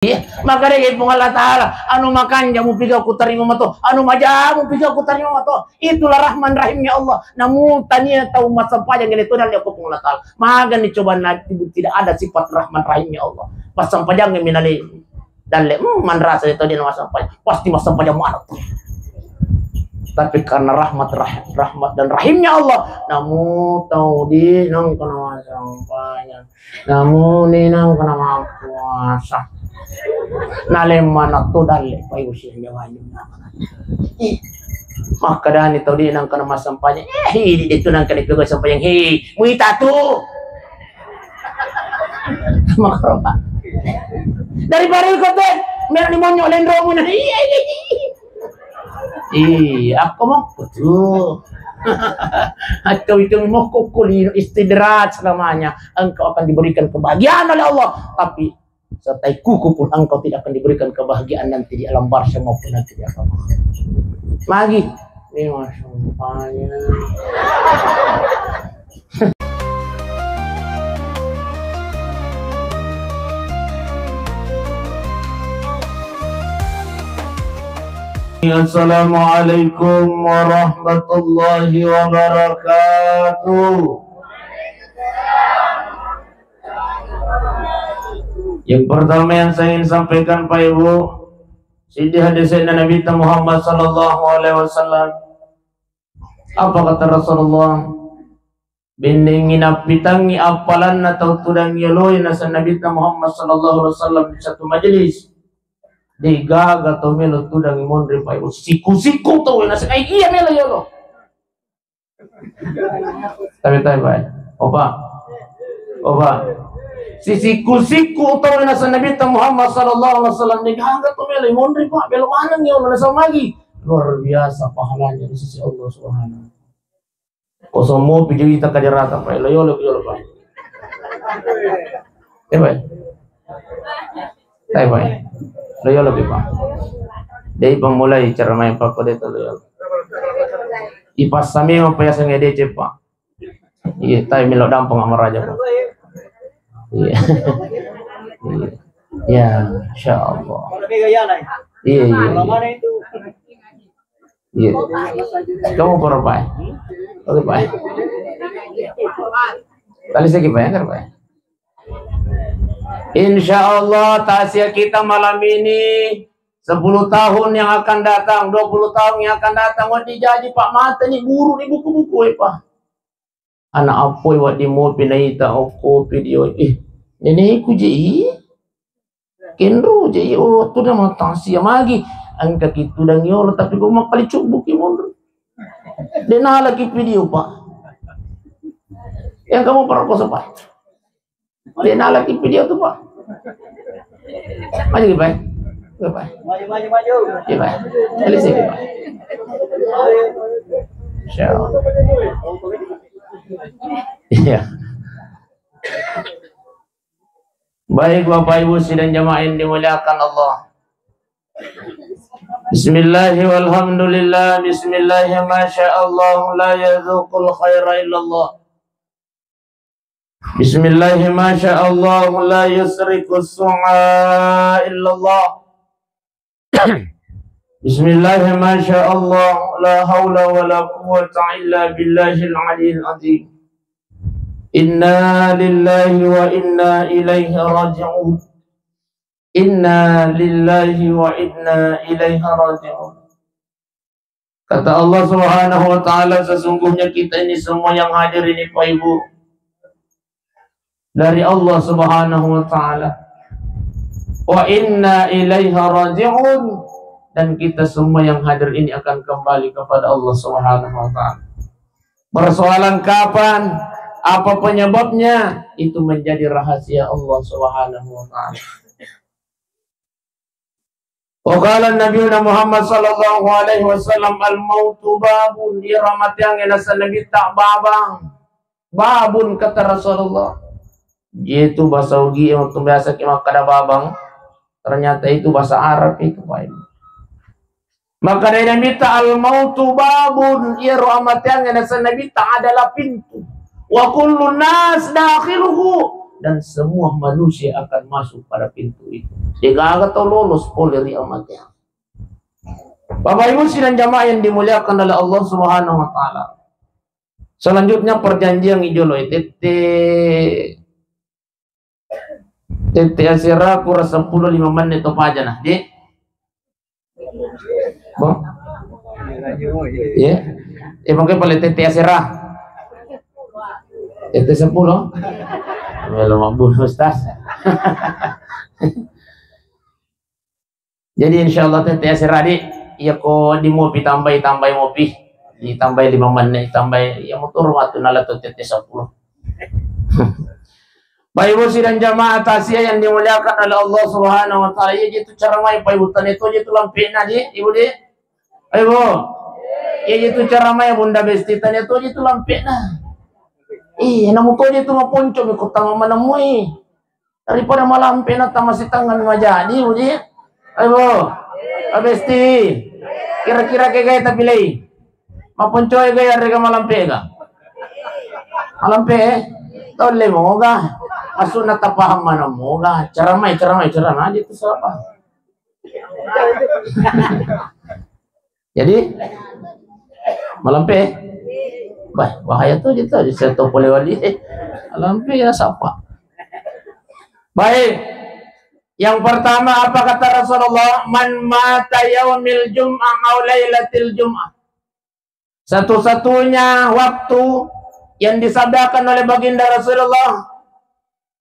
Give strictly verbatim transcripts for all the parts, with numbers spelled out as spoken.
Iya, makkedai Puang Allah Ta'ala, anu makanja mupiga kutarima mato, anu maja mupiga kutarima mato. Itulah rahman rahimnya Allah. Namu tania tau massempajang gede to dalle ko Puang Allah Ta'ala. Magani coba na, tidak ada sifat rahman rahimnya Allah. Massempajang minale dalle, hmm, manrasa itu dia massempajang. Pasti massempajang mana tuh. Tapi karena rahmat, rah-, rahmat dan rahimnya Allah, namu tau di nang kena massempajang. Namuni nang kena mappuasa. Nalemmana to dalle pai usia nyawa. Ih, makkedani tau di nang kena massempajang. Eh, hi, di itu nang kena pegawai sempajang. Hi, muita tu. Makroba. Daripada ikut deh, merah di monyok lendromu nah. Iya, iya, iya. Iya, aku mau tu. Atau itu mau kukulino istidraj namanya. Engkau akan diberikan kebahagiaan oleh Allah, tapi setai kuku pun engkau tidak akan diberikan kebahagiaan nanti di alam barzah maupun nanti di alam akhirat. Magi, ini masya Allah. Assalamualaikum warahmatullahi wabarakatuh. Yang pertama yang saya ingin sampaikan, Pak Ibu, siddi hadisnya Nabi Muhammad sallallahu alaihi wasallam. Apa kata Rasulullah? Bendengi nappitangi appalanna tau tudang yoloi naseng Nabitta Muhammad sallallahu alaihi wasallam di satu majelis. Degaga tau melo tudang monri, Pak Ibu. Siku-siku tau naseng, ai iya melo yolo. Tapi, tapi, Pak. Opa. Opa. Sisiku-siku tau naseng Nabitta Muhammad sallallahu alaihi wasallam, degaga tau melo monri, Pak. Melo maneng yolo naseng magi. Luar biasa pahalanya di sisi Allah Subhanahu wa Taala. Kosong mopi jadi tak kajarata, Pak. Lo yolo, yolo, Pak. Eh, Pak. Eh, Pak. Lo yolo, Pak. Dai pamulai cara main Pak, kode itu lo yolo. Ipasami apa ya, sengaja deh, Pak. Iya, tapi melo dampeng sama raja, Pak. Iya. Iya. Ya, insya Allah. Iya, iya, iya. Iya. Kamu berapa? Berapa? Tali segi, Pak, ya, berapa? Insya Allah, takziah kita malam ini, sepuluh tahun yang akan datang, dua puluh tahun yang akan datang, wah, dijaji, Pak, mata ni guru di buku-buku, eh, Pak. Anak apoi wedding mopi naita okko video, ih, nenekku je i. Kenro je i, oh, tu nama takziah magi. Engka ki tudang yolo, tapi ko makkali cubbuki monro. De nalaki video, Pak. Yang kamu perkosa, Pak. De nalaki video tu, Pak. Maju ki, Pak. Oke, Pak. Maju, maju, maju. Iya, Pak. Kali sini, Pak. Insya Allah. Iya. Baik, Bapak Ibu sidang jamaah yang dimuliakan Allah. Bismillahi walhamdulillah, bismillahi masya Allah, la yadzuqul khaira illallah. Bismillahi masya Allah, la yusriku su'a illallah. Bismillahi masya Allah, la haula wa la quwwata illa billahil aliyil azim. Inna lillahi wa inna ilaihi raji'un. Inna lillahi wa inna ilaihi raji'un. Kata Allah Subhanahu wa Ta'ala, sesungguhnya kita ini semua yang hadir ini, Pak Ibu, dari Allah Subhanahu wa Ta'ala. Wa inna ilaihi raji'un. Dan kita semua yang hadir ini akan kembali kepada Allah Subhanahu wa Ta'ala. Persoalan kapan, apa penyebabnya, itu menjadi rahasia Allah Subhanahu wa Ta'ala. Wa qala Nabiyuna Muhammad sallallahu alaihi wasallam, "Al-mautu babun," iyaro amateangnge naseng Nabitta babang. Babun, kata Rasulullah. Iyatu bahasa Ugi, untuk biasa ki makkada babang, ternyata itu bahasa Arab itu, Pak Ibu. Makkedai Nabitta, "Al-mautu babun," iyaro amateangnge naseng Nabitta adalah pintu. "Wa kullu nas dakhiluhu," dan semua manusia akan masuk pada pintu itu. Degaga tau lolos pole ri amateang. Bapak Ibu sidang jamaah yang dimuliakan oleh Allah Subhanahu wa Ta'ala. Selanjutnya perjanjian ijolo tette tette asera kurang seppulo lima menit to paja nah, di. Bo? Ya. Eh, mungkin paling tette asera. Tette seppulo. Melo mabbunuh, Ustaz. Jadi, insyaallah, tette asera, di, iya ko di mopi tambai, tambai mopi. Ditambai lima menit, tambai, iya, motor waktu nala to tette seppulo. Bapak Ibu sidang jamaah takziah yang dimuliakan oleh Allah Subhanahu wa Ta'ala. Iya, itu cara mai, Pak Ibu, tane to itu lampena, di, Ibu, di. Ayo, Bu. Iya, itu cara mai, Bunda Besti, tane to itu lampena. Ih, namu to itu maponco mi kota mama nemui. Daripada malampe na tama sitengnga majadi, Uji. Ayo, Bu. Abesti. Kira-kira ke gaya tapi lei. Maponcoe gaya rega malampe ga. Malampe, eh? Tolle moga. Masuk na tapaham mana moga. Ceramai, ceramai, ceramai aja itu siapa? Jadi, malampe. Bah, bahaya tuh gitu. Saya tahu boleh wali. Malampe ya siapa? Baik. Yang pertama, apa kata Rasulullah? "Man mata yaumil jum'ah au lailatil jum'ah." Satu-satunya waktu yang disabdakan oleh baginda Rasulullah,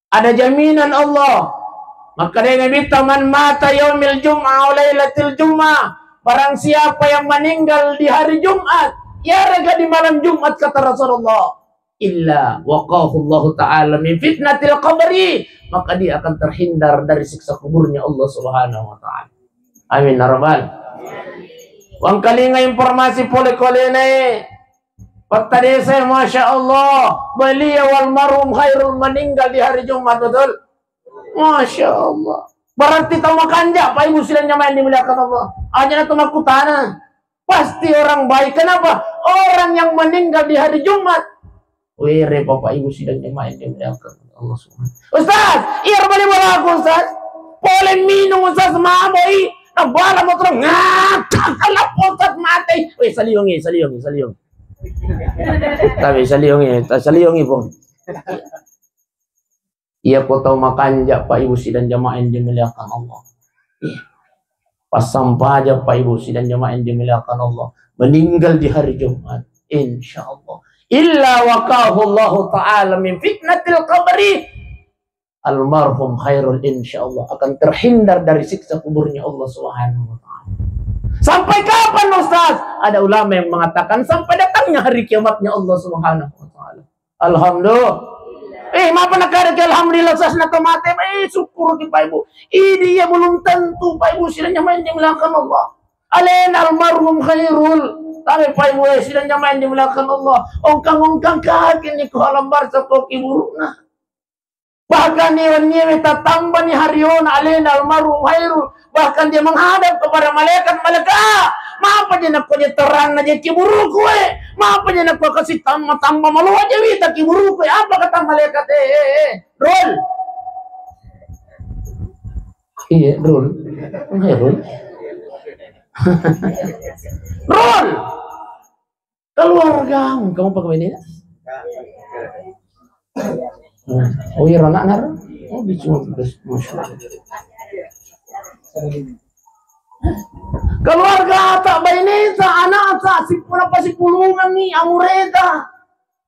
ada jaminan Allah. Maka dari Nabi, "Man mata yaumil jum'ah au lailatil jum'ah." Barang siapa yang meninggal di hari Jumat, ya rega di malam Jumat, kata Rasulullah, "illa waqahu Allahu ta'ala min fitnatil qabri," maka dia akan terhindar dari siksa kuburnya Allah Subhanahu wa Ta'ala. Amin ya rabbal. Wangkalinga informasi pole kolene. Patta desa, Masya Allah, beliau almarhum Khairul meninggal di hari Jumat, betul? Masya Allah. Berarti tau makanja, Pak Ibu sidang jamaah yang dimuliakan Allah. Aja na tau makkutana. Pasti orang baik. Kenapa? Orang yang meninggal di hari Jumat. Were, Bapak Ibu sidang jamaah yang dimuliakan Allah Subhanahu. Ustaz, iya bali balaku, Ustaz. Pole minum, Ustaz, maboi. Nabala motor ngakak, lappo, Ustaz, mate. Weh, saliongi, saliongi, saliongi. Tapi saliongi, ta-, saliongi, Pong. Iya, ko tau makanja, Pak Ibu sidang jamaah yang dimuliakan Allah. Iya. Passampaja, Pak Ibu sidang jamaah yang dimuliakan Allah, meninggal di hari Jumat, insya Allah, illa waqahu Allahu ta'ala min fitnatil qabri. Almarhum Khairul, insya Allah, akan terhindar dari siksa kuburnya Allah Subhanahu wa Ta'ala. Sampai kapan, Ustaz? Ada ulama yang mengatakan sampai datangnya hari kiamatnya Allah Subhanahu wa Ta'ala. Alhamdulillah. Eh, mapa nakadaki alhamdulillah, Ustaz, na to mate? Eh, syukur ki, Pak Ibu. Ini ya belum tentu, Pak Ibu sidang jamaah yang dimuliakan Allah. Alena almarhum Khairul. Tapi, Pak Ibu, eh, sidang jamaah yang dimuliakan Allah, ongkang-ongkang kaki ni ko alam barzakh ko kiburuna. Bahkan ni wennie tatambani hariona alena almarhum Khairul. Bahkan dia menghadap kepada malaikat, "Malaikat, mapa je nakko je terangna je kiburuku, eh? Mapa je nakko kasi tamba-tamba maloa je wita kiburuku, eh?" Apa kata malaikat? "Eh, eh, eh, Rul." Iya, Rul. Eh, Rul. Rul. Keluargamu, kamu pakai ini ya? Hmm. Oh iya, anak nar. Oh, bisa, bisa. Masya Allah. Keluarga tak baineta, anak tak sipuna pasipulungan ni amureta.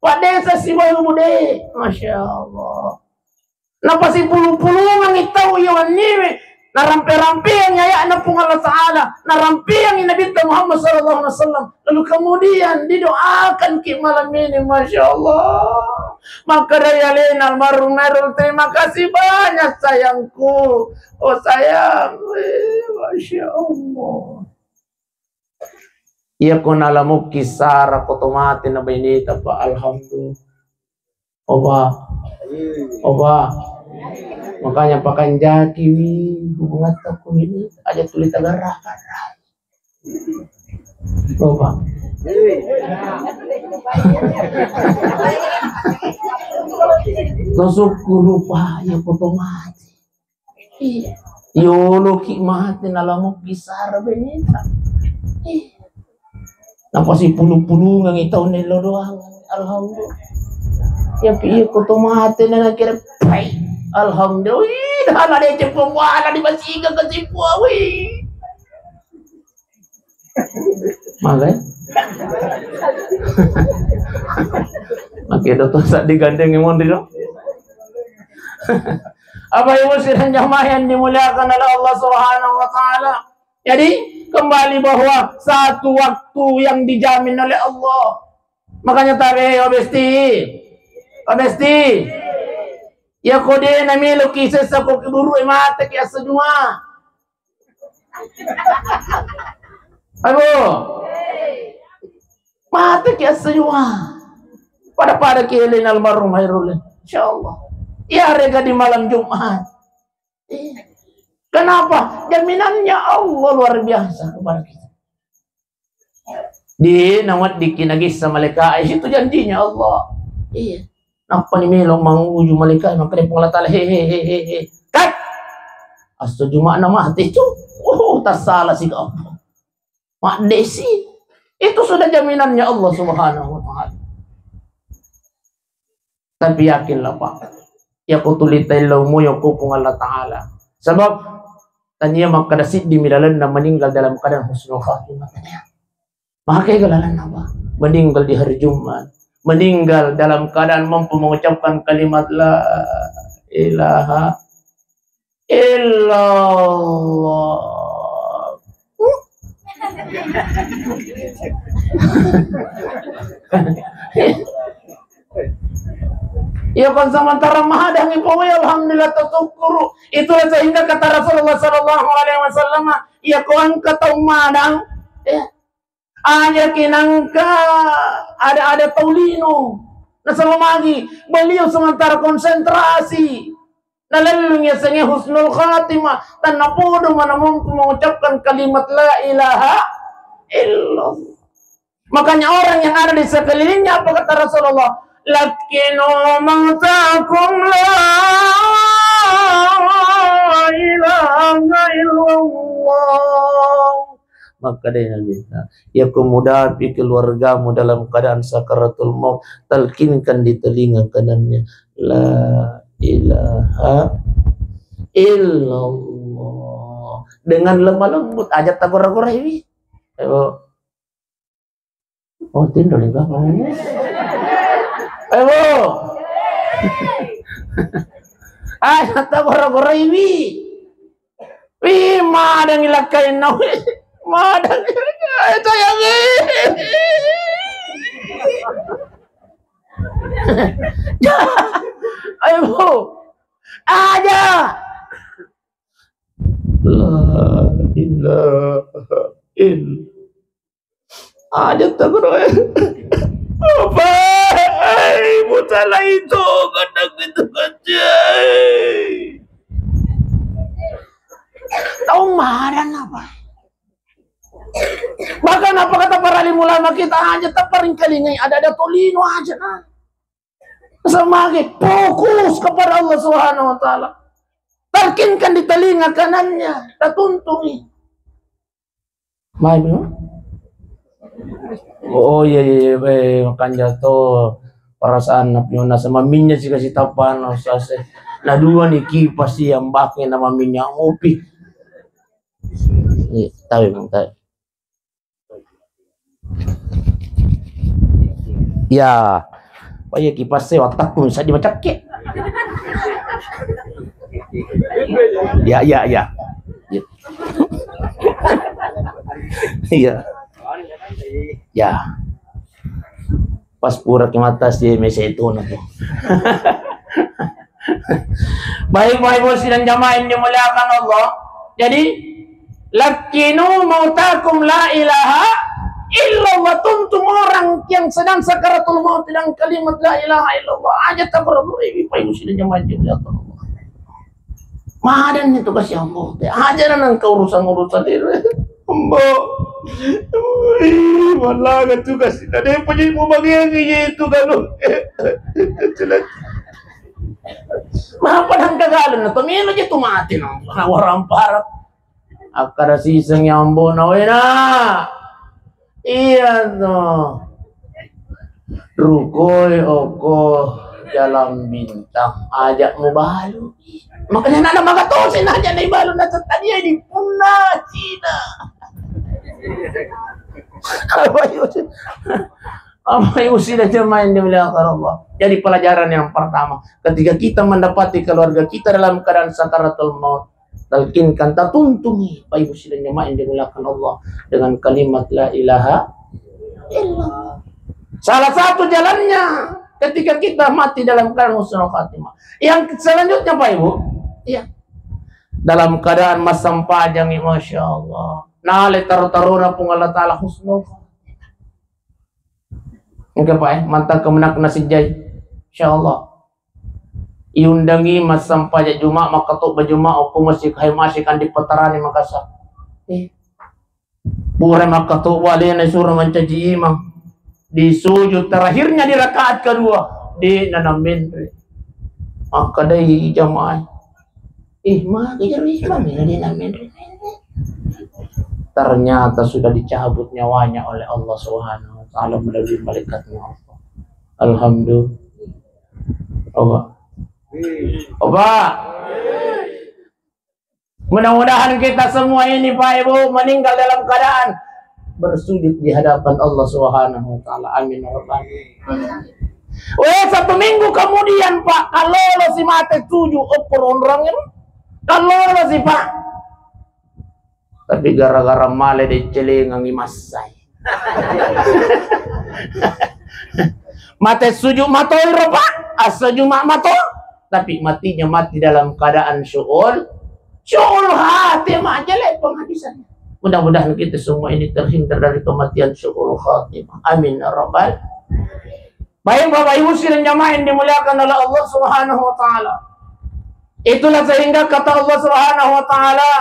Pak Desa sibawa mude. Masya Allah. Napasipulung-pulungangi tau iya wenniwe, narampe-rampeangi aya'na Puang Allah Ta'ala, narampeangi Nabitta Muhammad sallallahu alaihi wasallam. Lalu kemudian didoakan ki malam ini, Masya Allah. Maka dari alena almarhum Khairul, terima kasih banyak sayangku. Oh sayang, eh, Masya Allah. Iya ko nalamukki sara ko to mate na baineta, Pak, alhamdulillah. Oba. Oba. Makanya pakanjaki wi hubungatta ko ini aja tuli tagarra-garra. Coba. Tosukkuru pa iya ko to mate. Iya. Yoloki mate nalamukki sara beneta. Iya. Napasipulung-pulungengngi taunna ello doang. Alhamdulillah. Iya pi iya ko to mate na nakira. Pai. Alhamdulillah. Wih, dah na deceng pembuala di masiga ke sipua, wih. Magai. Oke, dokter saat digandeng yang mondri dong. Apa ibu sidang jamaah yang dimuliakan oleh Allah Subhanahu wa Ta'ala? Jadi, kembali bahwa satu waktu yang dijamin oleh Allah. Makanya tabe, oh besti, oh besti. Ya kode na melo ki sesa ko kiburu mate ki asa juma. Aduh. Mate ki asa juma. Pada-pada ki elena almarhum Hairul. Insyaallah. Iya rega di malam Jumat. Iya. Kenapa? Jaminannya Allah luar biasa kepada kita. Di nawaddiki nagissa malaika, eh, itu janjinya Allah. Iya. Nappa ni melo manguju malaika, makkeda Puang Allah Ta'ala, he, he, he, he, he. Kat! Asso Juma'na mate itu. Oh, tassala si kau. Maddesi. Itu sudah jaminannya Allah Subhanahu wa Ta'ala. Tapi yakinlah, Pak. Iya ko tuli taellau moyo ko Puang Allah Ta'ala. Sebab tania makkeda siddi mi lalenna meninggal dalam keadaan husnul khatimah. Maka itu lalenna, Pak. Meninggal di hari Jumat. Meninggal dalam keadaan mampu mengucapkan kalimat la ilaha illallah. Ya kan sementara mahadangi pawai, alhamdulillah, tasyukuru. Itulah sehingga kata Rasulullah sallallahu alaihi wasallam, ya ko engka tau madang, ya, aja kinangka ada-ada tau lino. Nasaba magi beliau sementara konsentrasi. Nalellung yasengnge husnul khatimah, tanna podo mana mampu mengucapkan kalimat la ilaha illallah. Makanya orang yang ada di sekelilingnya, apa kata Rasulullah? Lakkinu mautakum la ilaha illallah. Maka dia Nabi, ya, kemudapi keluargamu dalam keadaan sakaratul maut, talkinkan di telinga kanannya, la ilaha illallah. Dengan lemah lembut, aja tagora-gorai. Ayo. Oh, tindo lega. Ayo. Aja tagora-gorai. Wih, madangi lakkainna, wih. Madangi lakkainna, eh, sayangi. Ayo, Bu. Aja. La ilaha illallah. Aja tagoro, eh. Apa? Eh, buta lah itu, kadang itu kecil. Tau marah apa? Bahkan apa kata para alim ulama kita, aja taparingkalingai, ada-ada tolino aja, nah. Samage fokus kepada Allah Subhanahu wa Ta'ala. Talkinkan di telinga kanannya, tatuntungi. Mai, Bro. Oh, iya, iya, iya, eh, makanja to perasaan napiona sama minnya sika sitappa, no, sase. Na dua ni kipas yang bake nama minyak ngopi. Iya, tahu, Bang, tahu. Ya. Apa ya kipas saya otakku bisa dibacakke. Ya, ya, ya. Ya. Iya. Ya. Pas pura ki mata si mese itu nanti. Baik, Bapak Ibu sidang jamaah yang dimuliakan Allah. Jadi, lakkinu mautakum la ilaha illallah. Tuntung orang yang sedang sakaratul maut dengan kalimat la ilaha illallah. Aja tak berbuat, Bapak Ibu sidang jamaah yang dimuliakan Allah. Madan itu kasih Allah. Aja nang kau urusan-urusan itu. Ambo. Wih, mallaga tugas. Tadi apa jadi mau bagian itu kalau. Maapa nangka galung na to melo je tu mati no. Warang parak. Akkada siseng yambo na wena. Iya to. Rukoi oko jalan bintang, ajak mubalu. Makanya nana maka tosi naja na ibalu na tadi di punna Cina. Apa yusi? Apa yusi dan jemaah yang dimuliakan Allah? Jadi pelajaran yang pertama, ketika kita mendapati keluarga kita dalam keadaan sakaratul maut, talkinkan, tatuntungi, Bapak Ibu sidang jemaah yang dimuliakan Allah, dengan kalimat la ilaha illallah. Salah satu jalannya ketika kita mati dalam keadaan husnul khatimah. Yang selanjutnya, Pak Ibu, iya, dalam keadaan massampajangi, masya Allah. Nale taru-taruna Puang Allah Ta'ala husnul khatimah. Engka, Pak, eh, mantang kemenak nasijjai. Insya Allah. Iundangi massampaja Juma, makkatobba Juma, okko masjid hai masjid kan dipetarani Makassar. Eh. Pura makkatobba alena isuro mancaji imam. Di sujud terakhirnya di rakaat kedua, di nanam menre. Makkadai jamaah. Ih, magi jero imam ya, di nanam menre. Ternyata sudah dicabut nyawanya oleh Allah Subhanahu wa Ta'ala melalui malaikatnya Allah. Alhamdulillah. Oba. Oba. Mudah-mudahan kita semua ini, Pak Ibu, meninggal dalam keadaan bersujud di hadapan Allah Subhanahu wa Ta'ala. Amin ya Rabbal alamin. Weh, satu minggu kemudian, Pak, kalau si mate tujuh, oh, peronrong ini. Kalau si, Pak. Tapi gara-gara male decelengangi massai. Mate suju matoi ro, Pak. Asa Juma mato. Tapi matinya mati dalam keadaan syu'ul. Syu'ul khatimah, jelek penghabisannya. Mudah-mudahan kita semua ini terhindar dari kematian syu'ul khatimah. Amin ya rabbal. Baik, Bapak Ibu sidang jamaah yang dimuliakan oleh Allah Subhanahu wa Ta'ala. Itulah sehingga kata Allah Subhanahu wa Ta'ala,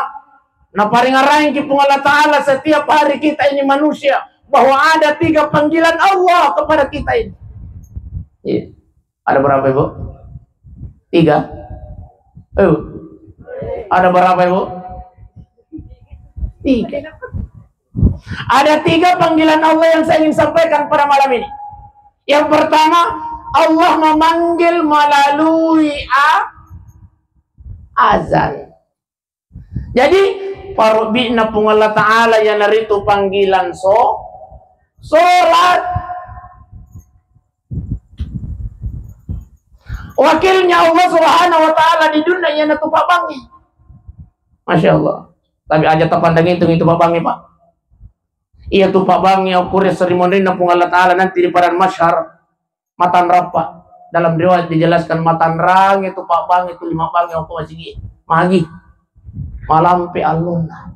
naparingarangki Puang Allah Ta'ala setiap hari kita ini manusia, bahwa ada tiga panggilan Allah kepada kita ini. Iya. Ada berapa, Ibu? Tiga. Ayo. Ada berapa, Ibu? Tiga. Ada tiga panggilan Allah yang saya ingin sampaikan pada malam ini. Yang pertama, Allah memanggil melalui a-, azan. Jadi, parubbi'na Puang Allah Ta'ala iyanaritu panggilan so-, solat. Wakilnya Allah Subhanahu wa Ta'ala di dunia iyanatu pabbangnge. Masya Allah. Tapi aja tapandang itu, itu pabbangnge, Pak. Iyatu pabbangnge okko ri seri monrinna Puang Allah Ta'ala nanti di padang mahsyar. Matanrappa. Dalam riwayat dijelaskan, matanrang itu pabbangnge itu lima bangnge okko masigi. Magi. Malampe allonna.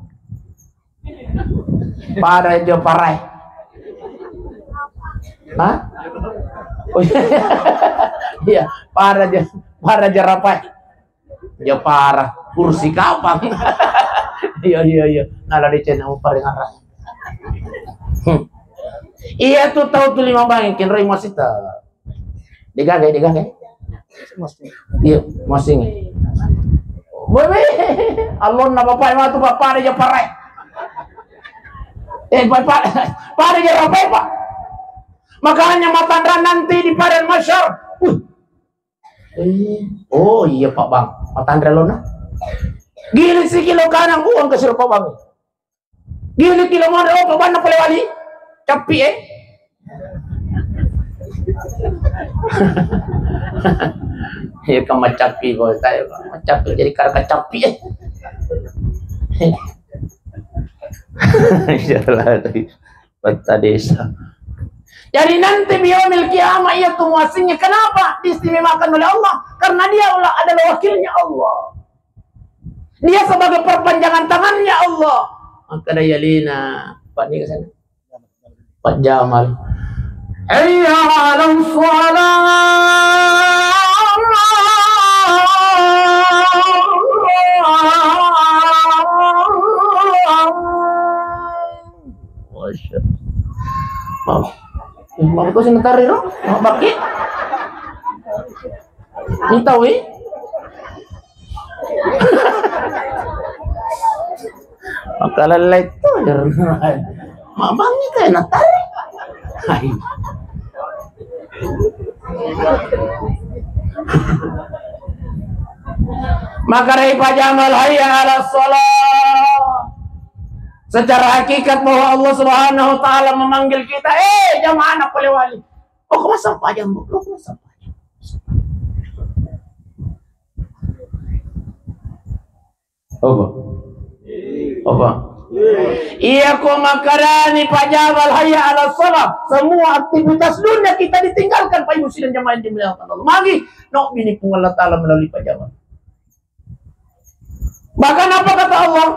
Pada jo parai. Hah? Oh, iya. Iya, pada jo, pada jo rapai. Jo para kursi kapang. Iya, iya, iya. Nala deceng mau paringarang. Hmm. Iyatu tau tu lima bangnge kenroi masita. Degaga, degaga. Iya, masing. Boy, boy. Allonna bapak matu bapak ada jo parai. Eh, bapak, pada jo rapai, Pak. Makanya matanrang nanti di padang mahsyar. Uh. Eh, oh iya, Pak Bang. Matanrang lona. Giling sikilo kanang, uang kasiro Pak Bang. Giling kilo monro, oh, Pak Bang, na pole wali. Cappi, eh. Iya, kan macappi, Bos. Saya macappi jadi kara kacappi, eh. Iya lah, peta desa. Jadi nanti biomil kiamat iyatu muasingnya. Kenapa diistimewakan oleh Allah? Karena dia adalah wakilnya Allah. Dia sebagai perpanjangan tangannya Allah. Maka daya lina, Pak, ni ke sana. Pak Jamal. Hayya 'alas shalah. Mau kau sini tari ro? Mau baki? Ini tahu, eh? Maka lelai tu, ya. Mabang itu enak tari. Hai. Maka dari pajamal hayya ala sholat. Secara hakikat bahwa Allah Subhanahu wa Ta'ala memanggil kita, eh, jamaah anak polewali. Oh, kau masam pajam, Bu. Oh, kau masam pajam. Apa? Apa? Iya, ko makkarani pajamal hayya ala sholat. Semua aktivitas dunia kita ditinggalkan, Pak Ibu sidang jamaah yang dimuliakan Allah. Magi, no bini pun Allah Ta'ala melalui pajamal. Bahkan apa kata Allah?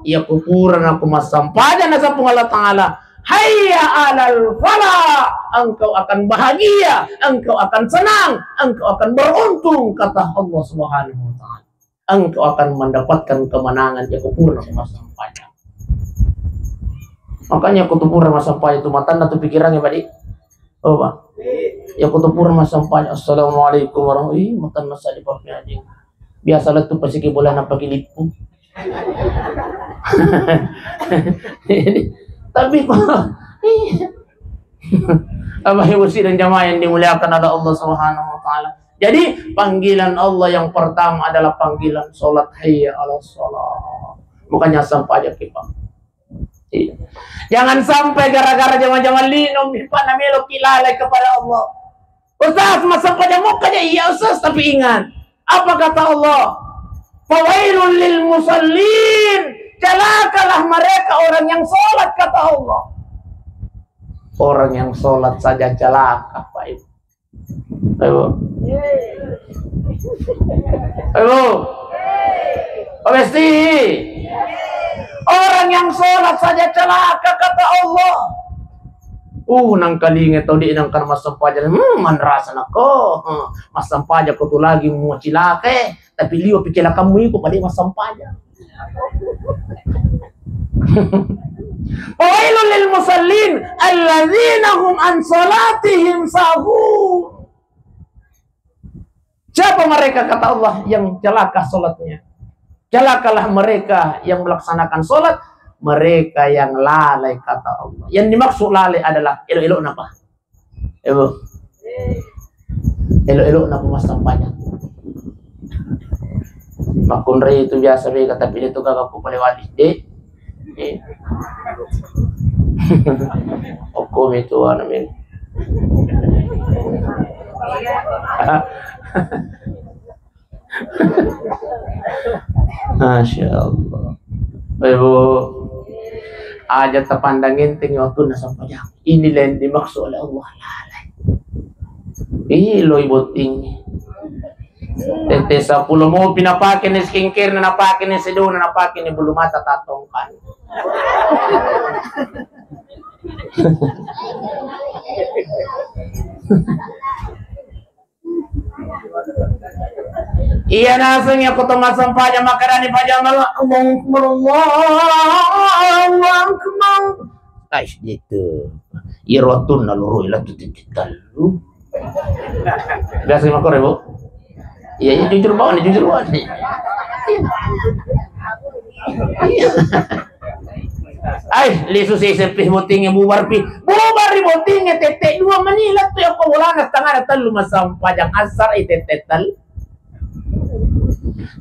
Ya kuburan aku masam pajam, nasa pun Allah Ta'ala. Hayya alal falah, engkau akan bahagia, engkau akan senang, engkau akan beruntung, kata Allah Subhanahu wa Ta'ala. Engkau akan mendapatkan kemenangan, ya kuburan aku masam pajam. Makanya kuburan masam pajam itu matanna tu pikirannya, Pak, di. Oh, Pak. Ya kuburan masam pajam. Assalamualaikum warahmatullahi. Ih, matanna sa di papi anjing. Biasa lah tu pasti ke bola nampak lippu. Tapi kok, iya. Bapak Ibu sidang jamaah yang dimuliakan oleh Allah Subhanahu wa Ta'ala. Jadi, panggilan Allah yang pertama adalah panggilan sholat, hayya ala sholat. Bukannya sampai aja kita. Iya. Jangan sampai gara-gara jama-jama lino, mimpana melo ki lalai kepada Allah. Ustaz, masam pajam mokka ja? Iya, Ustaz, tapi ingat, apa kata Allah? Fawailul lil musallin, celakalah mereka orang yang sholat, kata Allah. Orang yang sholat saja celaka, Pak Ibu. Ayo. Ayo. Pak Besti. Orang yang sholat saja celaka, kata Allah. Uh, nangkalinga tau di nangkan masam pajam. Hmm, manrasa nako. Hmm, masam pajam ko tu lagi mau cilaka, eh. Tapi liwa pikir kamu iko pada masam pajam. Fawailul lil musallin alladzina hum an salatihim sahun. Siapa mereka, kata Allah, yang celaka salatnya? Celakalah mereka yang melaksanakan salat, mereka yang lalai, kata Allah. Yang dimaksud lalai adalah elo-elo napa? Ibu. Elo-elo napa masam pajam? Makkunrai itu biasa bega, tapi dia tu gaga ku pale wali, Dek. Eh. Okko mi tu anu mi. Masya Allah. Ibu, aja tapandang enteng waktu nasam pajam. Inilah yang dimaksud oleh Allah. Lalai. Ih, loi botting. Tette seppulo mopi napake ni skincare, napake ni sedona, napake ni bulu mata tatongkan. Iya naseng ya kota masam pajam, makarani pajam Allah, Allahu Akbar, Allahu Akbar. Ais, gitu. Iya, rotun lalu roi lah, titik tellu. Biasa lima kore, Bu? Iya, iya, jujur banget nih, jujur banget nih. Iya. Iya. Ai, lisu si S M P bottingnge bubar pi. Bubar ri bottingnge tette dua meni lettu ya bolana setengah ada tellu masam pajam asar, eh, tette tellu.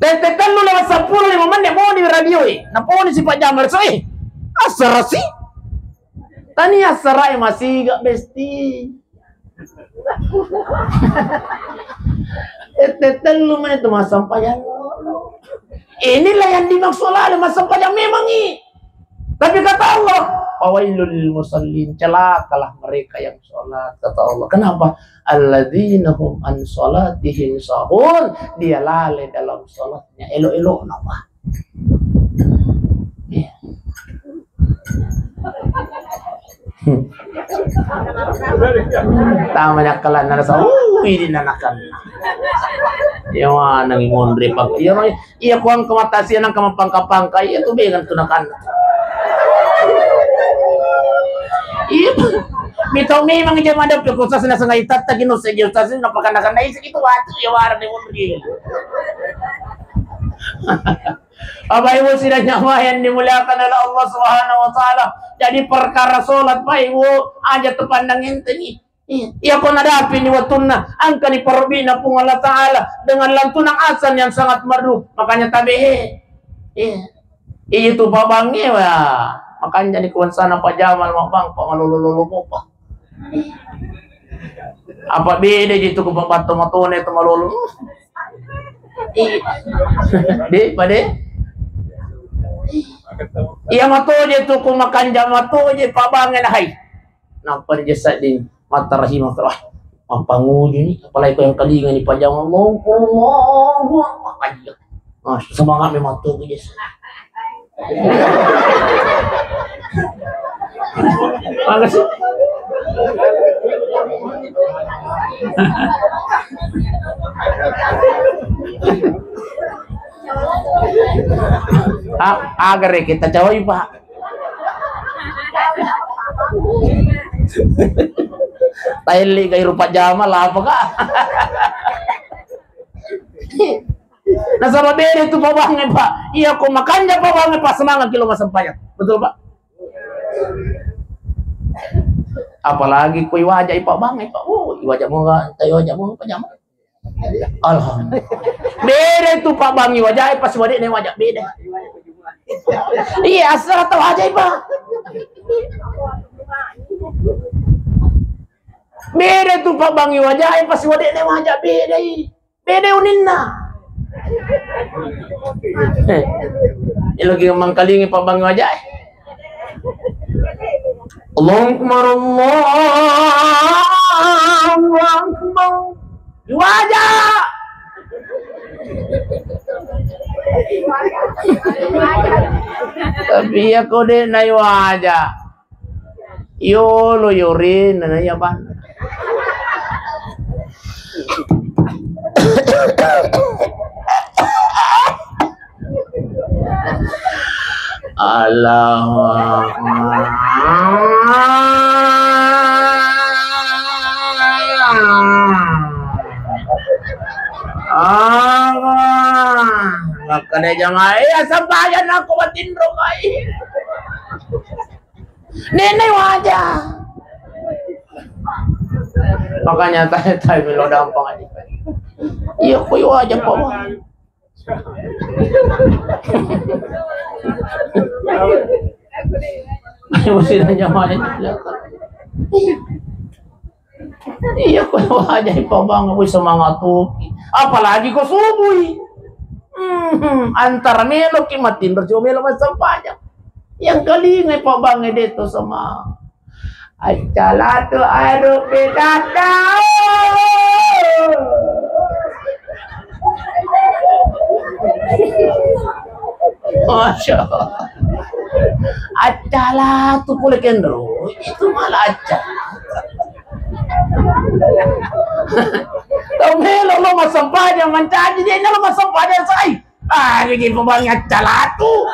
Tette tellu lewat seppulo lima menit moni radio, eh. Naponi si Pak Jamal so, eh. Asar si. Tania sarai masiga besti. Tette tellu menit tu masam pajam. Inilah yang dimaksud oleh masam pajam memang i. Tapi kata Allah, "Fawailul lil musallin, celakalah mereka yang sholat," kata Allah. Kenapa? "Alladzina hum an sholatihim sahun," dia lalai dalam sholatnya. Elo-elo napa? Iya. Tama nyakkalan nana sa, uh, ini nanakan. Iya, mana ngi mondre pak. Iya, iya, kuang kematasia nang kemapangka-pangka. Iya, tu bengan tu nakan. Iya. Mitau memang je madeppi ku sasna sengaja tattaki nusse je sasna pakana-kana isi itu watu ya warna di munri. Bapak Ibu sidang jamaah yang dimuliakan oleh Allah Subhanahu wa Ta'ala. Jadi perkara sholat, Pak Ibu, aja tepandang enteng. Iya, iya, ko nadapi ni wettunna, engka ni parobbi'na Puang Allah Ta'ala dengan lantunan azan yang sangat merdu. Makanya tabe, eh. Iya. Iya tu pabangnge, wa. Makanya ni kuansana Pak Jamal, Pak Bang, Pak malolo-lolo, Pak. Apa beda je tu ku Pak Batto matone tu malolo. Iya. De, pade. Iya, mato je tu ku makanja mato je pabangnge na hai. Nappa ri jessa di mata rahimah, wah, mappanguju ni, apalagi ko yang kalinga ni pajama, Allahu Akbar, Allahu Akbar. Iya. Ah, semangat memang tu, jessa. Makasih. Ah, agar ya kita jawab, Pak. Taelli gai rupa jama lah apa kak? Nasaba beda tu pabangnge, Pak. Iya, ko makanja pabangnge, Pak, semangat kilo massempajang. Betul, Pak? Apalagi ko iwajai pabangnge, Pak. Oh, iwaja moga, tai waja moga pajama. Alhamdulillah. Beda tu pabangngi wajai pas wadek ne waja beda. Iya, asal tau wajai, Pak. Beda tu pabangngi wajai pas wadek ne waja beda. Beda uninna. Eh, lagi mangkalingi pabangngi wajai. Allahu Akbar, Allahu Akbar. Iwaja. Tapi iya ko de na iwaja. Yolo yore na iya ban. Allahu Akbar. Ah, makkeda jamaah, iya, sampajan aku batinro kai. Nenek wajah. Makanya tanya-tanya melo dampang aja. Iya, koi wajah, Pak. Ayo, mesti nanya mana? Iya, ko wajai pabang, wih, semangat tuh. Apalagi ko subui. Hmm, antara melo ki matinro, cuma melo massempajang. Yang kalinga pabang de to sama. Acalatu aru pedata. Masya Allah. Acalatu pole kenro. Itu malah acca. Tau melo lo massempajang mancaji, dia lo massempajang sai. Ah, jadi pembangi acalatu.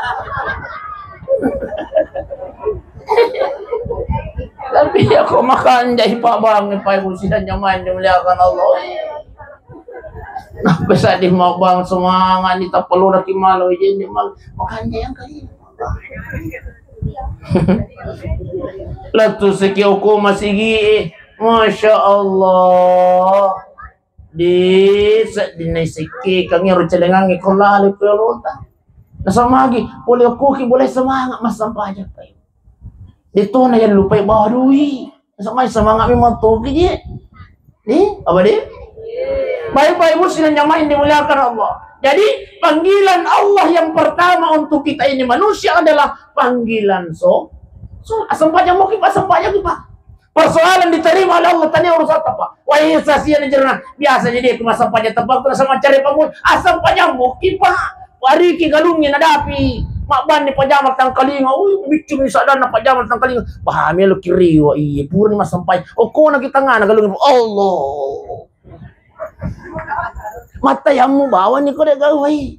Tapi ya, ko makanjai pabang, Pak Ibu sidang jamaah yang dimuliakan Allah. Nah, bisa di mabang semangat ni, tak perlu lagi malu, jadi mang-, makanjai yang kali. Latu seki oko masigi, Masya Allah. Di seddinna isikki kangi ro celengangi ko lale ko lota. Nasaba magi pole okkoki boleh semangat massempajang, Pak. Detona yang lupai bawa dui. Nasaba mai semangat memang toki je. Nih, apa deh? Baik-baik, Ibu sidang jamaah yang dimuliakan Allah. Jadi, panggilan Allah yang pertama untuk kita ini manusia adalah panggilan so, so, sempajang muki, Pak, sempajang muki, Pak. Persoalan diterima oleh Allah, tania urusatta, Pak. Wah, iya, sasia na jerona. Biasa jadi aku massempajang tempat, terus sama cari pangul. Asam pajang muki, Pak. Wariki galungi nadapi. Mak bani pajama tangkalinga. Ui, biccu mi sadana pajama tangkalinga. Wah, melo kiriwa, iya, purani massempajang. Oh, kona kita ngana galungi. Allah. Mattayammu bawani ko de gawai.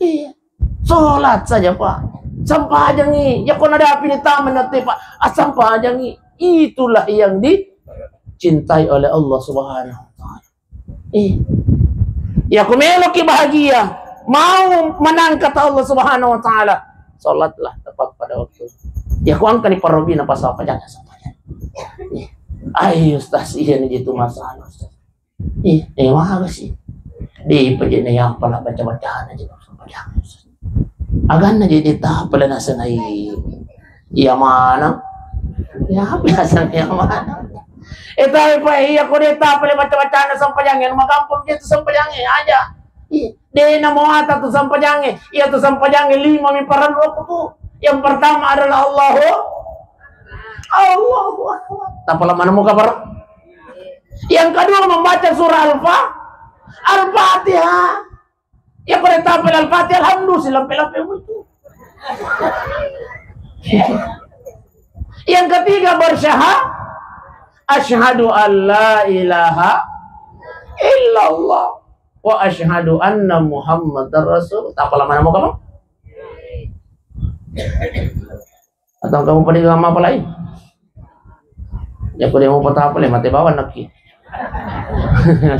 Iya. Sholat saja, Pak. Sempajangi. Ya, ko nadapi ni taman nanti, Pak. Assempajangi. itulah yang dicintai oleh Allah Subhanahu wa Ta'ala. Eh. Ya, ku meloki bahagia, mau menang kata Allah Subhanahu wa Ta'ala, salatlah tepat pada waktu. Ya, ku angkani parobina pasal pajak, pasal pajak. Eh. Ayo, Ustaz, iya ni itu masalah, Ustaz. Eh, eh, maga sih. Di pajene yang pala baca-bacaan aja, Ustaz. Aganna jadi tahap pala nasenai. Iya mana? Ya, biasa yang mana? Eh, tapi pa iya, ko de tahap pala baca-bacaan sampajangnge, magampang gitu sampajangnge aja. Iya, de na muata tu sampajangnge. Iya tu sampajangnge lima mi parellu aku tu. Yang pertama adalah Allahu Allahu Akbar. Tapala mana muka para? Yang kedua membaca surah Al-Fa-, Al-Fatihah. Ya, pada tampil Al-Fatihah, alhamdulillah, lampe-lampe mutu. Yang ketiga bersyahadat, asyhadu an la ilaha illallah wa asyhadu anna Muhammadar Rasul. Tak lama nama kamu? Atau kamu pada mapalai? Ya, ko de mupatapalai, mate bawang nakki.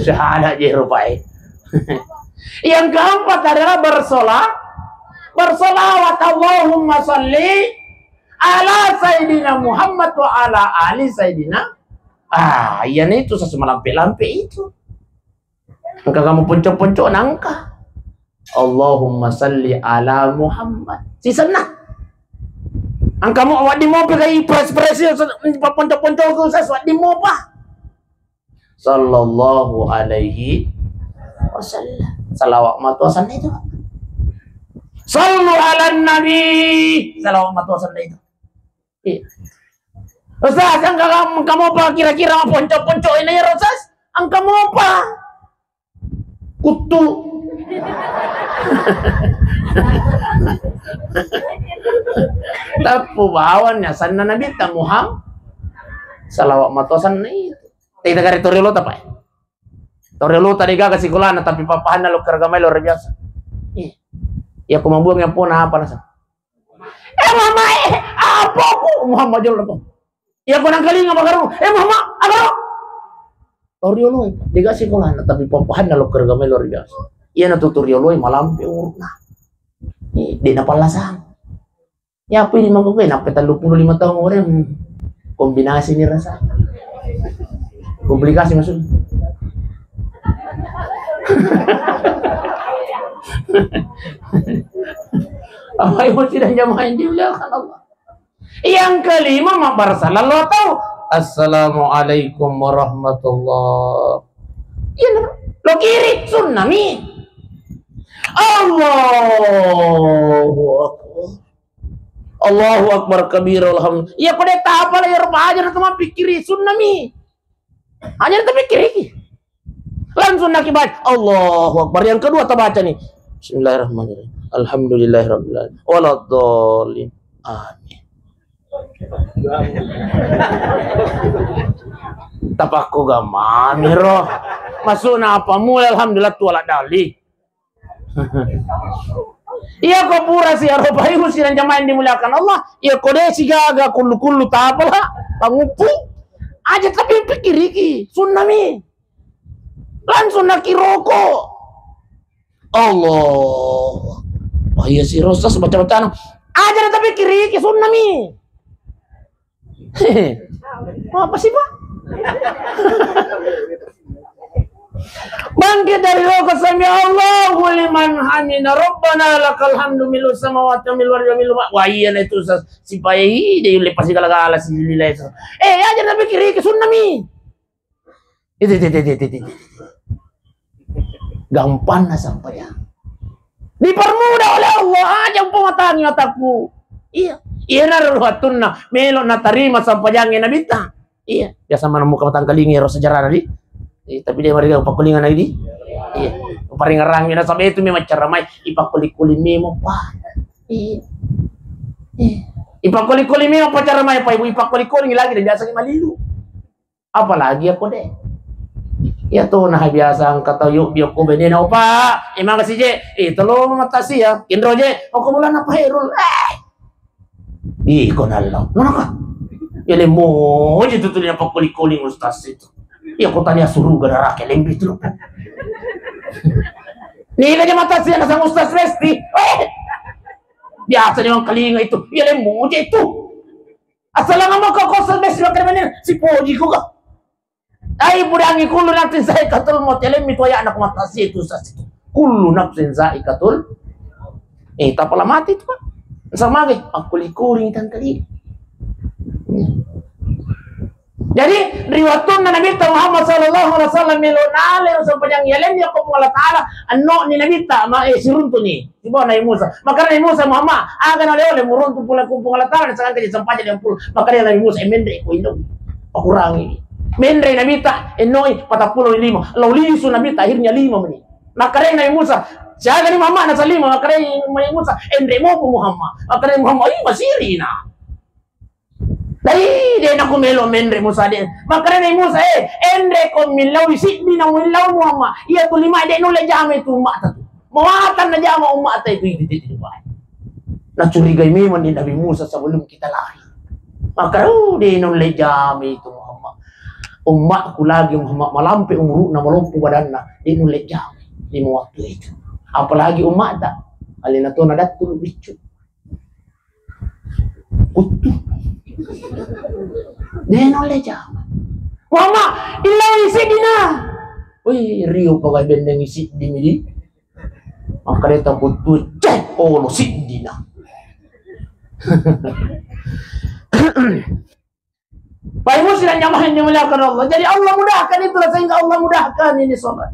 Syahadat je rupai. Yang keempat adalah bersola-, bersolawat. Allahumma salli ala Sayyidina Muhammad wa ala ali Sayyidina. Ah, iya nih itu sesuai lampe-lampe itu. Engka kamu ponco-ponco nangka. Allahumma salli ala Muhammad. Sisenna. Engka mo wedding mopa kai press-press, ponco-ponco ku ses wedding mopa. Sallallahu alaihi wasallam. Salawat matu asanna itu. Sallu ala nabi. Salawat matu asanna itu. Iya. Ustaz, engka kam-, kamu apa kira-kira ponco-ponco ini ya, Ustaz? Engka mopa? Kuttu. Tappu bawang asanna Nabitta Muhammad. Salawat matu asanna itu. Tei tagare toriolo ta, Pak. Toriolo ta de gaga sikolana, tapi pappahanna lo kergamai luar biasa. Ih. Ya, ko mabuang yang pona apa nasa? Eh, mama, eh, apa aku? Muhammad Jalil apa? Iya, ko nangkalinga makaru. Eh, mama, apa? Toriolo, eh, de gaga sikolana, tapi pappahanna lo kergamai luar biasa. Iya, na tu toriolo, eh, malampe urutna. Eh, de na pallasang. Ya, apa ini mangkok, eh, nappe tellu puluh lima tahun orang, hmm, kombinasi nih rasa. Komplikasi maksudnya. Apa emosi dan jamaah yang dimuliakan Allah. Yang kelima, mabar salam lo tau. Assalamualaikum warahmatullah. Iya, lo kiri, sunnah mi. Allahu Akbar. Allahu Akbar kabira, alhamdulillah. Iya, ko de tapala, iya, rupa aja na tama pikiri, sunnah mi. Aja na tapikkiriki. Langsung naki baca, Allahu Akbar. Yang kedua tabaca nih. Bismillahirrahmanirrahim. Alhamdulillahirabbil alamin. Waladdallin. Amin. Tapakku gamami ro. Masukna apa mulai alhamdulillah tu ala dali. Iya, ko pura si aropai, musirang jamaah yang dimuliakan Allah, iya, ko de sigaga kullu-kullu tapala panguppu aja, tapi pikiriki sunnah mi. Langsung naki roko. Allah. Oh iya, si Rosas baca-bacaan aja, tapi pikiriki sunnah mi. Apa sih, Pak? Bangkit dari roko, sami Allahu liman hamida, Rabbana lakal hamdu milu samawati wa milu ardi wa milu ma-, wah, iya na itu, Ustaz. Sipae ide lepas segala-gala si lila itu. Eh, aja tapi kiri ke sunnah mi. Itu, itu, itu, itu, itu, itu. Gampang na sampajang. Dipermudah oleh Allah, aja umpama tangi otakku. Iya. Iya, na ruhatunna melo natarima sampajang Nabitta. Iya. Biasa mana muka matangkalingi ro sejarah tadi. Iya, tapi dia mariga pakkulingan lagi di. Iya. Paringerang na sampai itu memang cara mai ipakkuli-kuli memo, Pak. Iya. Iya. Ipakkuli-kuli memo apa cara mai, Pak Ibu, ipakkuli-kuli lagi dan biasa malilu. Apalagi aku deh. Ya tuh, nah, biasa angkat tau yuk biokku benena, opa. Emang kasih je. Eh, tolong matasi ya. Indro je. Oh, kebulan apa Herul? Eh. Ih, kau nallo. Mana kah? Iya lemmo je tu tuli napakkoli-koli ustaz itu. Iya ko tania suruga neraka lembi tu. Niga je mata sia nasang ustaz Resti. Eh. Biasa je mangkalinga itu. Iya lemmo je itu. Asal nggak mau kau kosong besi makan mana si poji ko kah? Ai budangi kullu nafsin za'iqatul maut, yalemmi tu ayana ko mata sia itu ustaz itu. Kullu nafsin za'iqatul. Eh, tapala mati itu, Pak. Sama ge, aku likuring tangkali. Jadi, ri wattunna Nabitta Muhammad sallallahu alaihi wasallam melo nale ro sempajang yalemmi ko Allah Ta'ala, anno ni Nabitta, ma, eh, siruntu ni. Sibawa Nabi Musa. Makkeda Nabi Musa, "Muhammad, aga na oleh-oleh muruntu pula ku Puang Allah Ta'ala, nasangka je sempajang lima puluh." Makkeda Nabi Musa, "Eh, menre ko ino. Pakurangi." Menre Nabitta, ennoi, patappulo lima. Lao lisu Nabitta, akhirnya lima meni. Makkeda Nabi Musa, "Siaga ni Muhammad nasa lima?" Makkeda Nabi Musa, "Enre mopo Muhammad." Makkeda Muhammad, "Ih, masirina." Dai, de' nako melo menre Musa de'. Makkedani Musa, "Eh, enre ko millau siddi na millau Muhammad. Iya tu lima de' nulle jama itu umma'ta tu. Mawatang na jama umma'ta itu, itu, itu, itu bae." Nacurigai memang di Nabi Musa sebelum kita lahir. Maka, "Oh, de' nulle jama itu Muhammad. Umma'ku lagi Muhammad malampe umuru'na malompo badanna, de' nulle jama lima waktu itu. Apalagi umma'ta, alena to nadattu biccu." Kuttu. De' nulle jama. Muhammad, illau siddi na. Wih, rio pagai benneng siddi midi. Makkedai ta kuttu, "Ceh, olo siddi na." Pak Ibu sidang jamaah yang dimuliakan Allah. Jadi Allah mudahkan itulah sehingga Allah mudahkan ini sholat.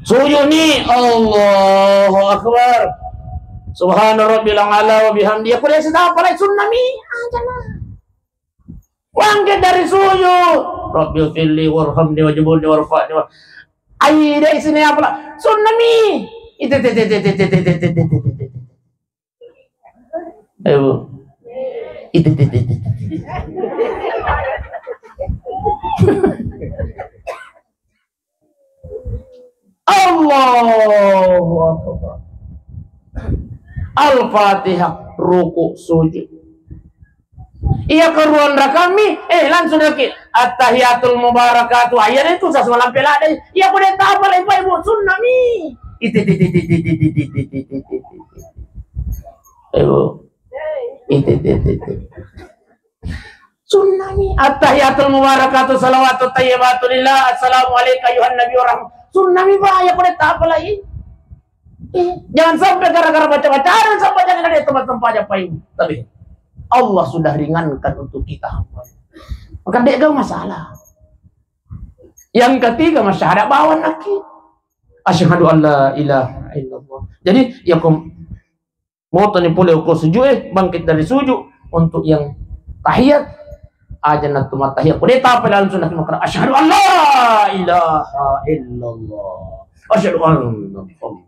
Sujud ni, Allahu Akbar. Subhana Rabbil A'la wa bihamdi. Ya, kuliah sudah apa lagi sunnah mi? Aja lah. Bangkit dari sujud. Rabbi firli warhamni wajburni warfa'ni wa-, ai, dai sini apa lah? Sunnah mi. Itu, itu, itu. Eh, Bu. Itu, itu, itu, itu. Allahu Akbar. Al-Fatihah, ruku, sujud. Iya keruan rakami, eh, langsung lagi. At-tahiyatul mubarakatuh. Ayo deh, itu sesuatu lampe lada. Iya, boleh tak apa lagi, Pak Ibu? Sunnah mi. Itu, itu, itu. Ayo. Itu, itu, itu, itu. Sunnah mi. At-tahiyatul mubarakatuh salawatut thayyibatu lillah. Assalamu alayka ayuhan nabi wa rahmah. Sunnah mi, Pak. Ayo, boleh tak apa lagi? Eh, jangan sampai gara-gara baca-baca, ada sampai jangan ada tempat-tempat aja, Pak Ibu. Tapi Allah sudah ringankan untuk kita hamba. Maka de' gau masalah. Yang ketiga, masyahadat bawang lagi. Asyhadu an la ilaha illallah. Jadi, ya kom-, motoni pole ko sujud, eh, bangkit dari sujud untuk yang tahiyat. Aja na tu mattahiyat. Ko de' tapa langsung nak makkeda, "Asyhadu an la ilaha illallah. Asyhadu anna Muhammadar Rasulullah."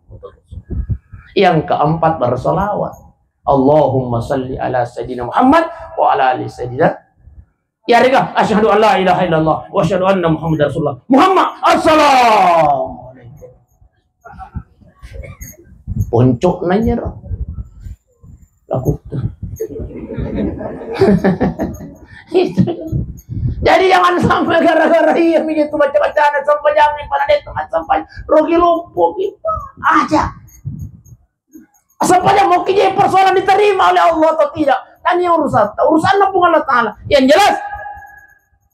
Yang keempat, bersolawat. Allahumma salli ala Sayyidina Muhammad wa ala ali Sayyidina. Ya, rega, "Asyhadu an la ilaha illallah wa asyhadu anna Muhammadar Rasulullah." Muhammad, assalamualaikum. Poncok nanya ro. Laku. Itu. Jadi jangan sampai gara-gara iya begitu baca-bacaan sampai jangan pada datang sampai rugi lupuk kita aja. Asal pada mau kije persoalan diterima oleh Allah atau tidak. Dan ini urusan, urusan Puang Allah Ta'ala. Yang jelas,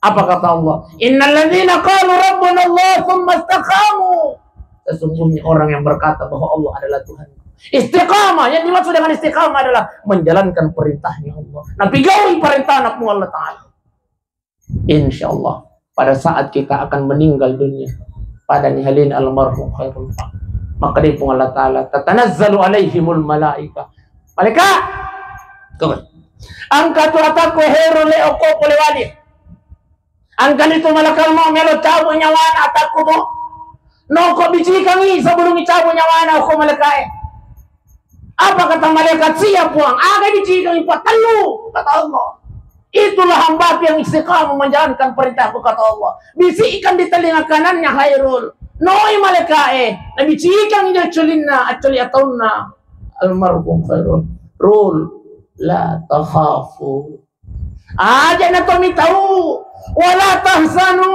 apa kata Allah? "Innal ladzina qalu rabbuna Allah tsumma istaqamu." Sesungguhnya orang yang berkata bahwa Allah adalah Tuhan. Istiqamah, yang dimaksud dengan istiqamah adalah menjalankan perintahnya Allah. Nah, pegangi perintah Puang Allah Ta'ala. Insya Allah, pada saat kita akan meninggal dunia, pada nihalin almarhum Khairul Pak, maka dari Puang Allah Ta'ala, "Tatanazzalu alaihimul malaika." Malaikat, kau. Angka tu atakku heru le oko pole wali. Angka itu malakal mau melo cabut nyawana atakku tu. Noko bicikangi sebelum cabut nyawana oko malaikat. Apa kata malaikat? "Siap, Puang." Aga bicikangi, Puang? "Tellu," kata Allah. "Itulah hambaku yang istiqamah menjalankan perintahku," kata Allah. Bisikan di telinga kanannya Khairul. Noi malaikat e. Nabicikangi dia culinna, aculi ataunna almarhum Khairul. "Rul, la takhafu." Aja na to mitau. Wala tahzanu.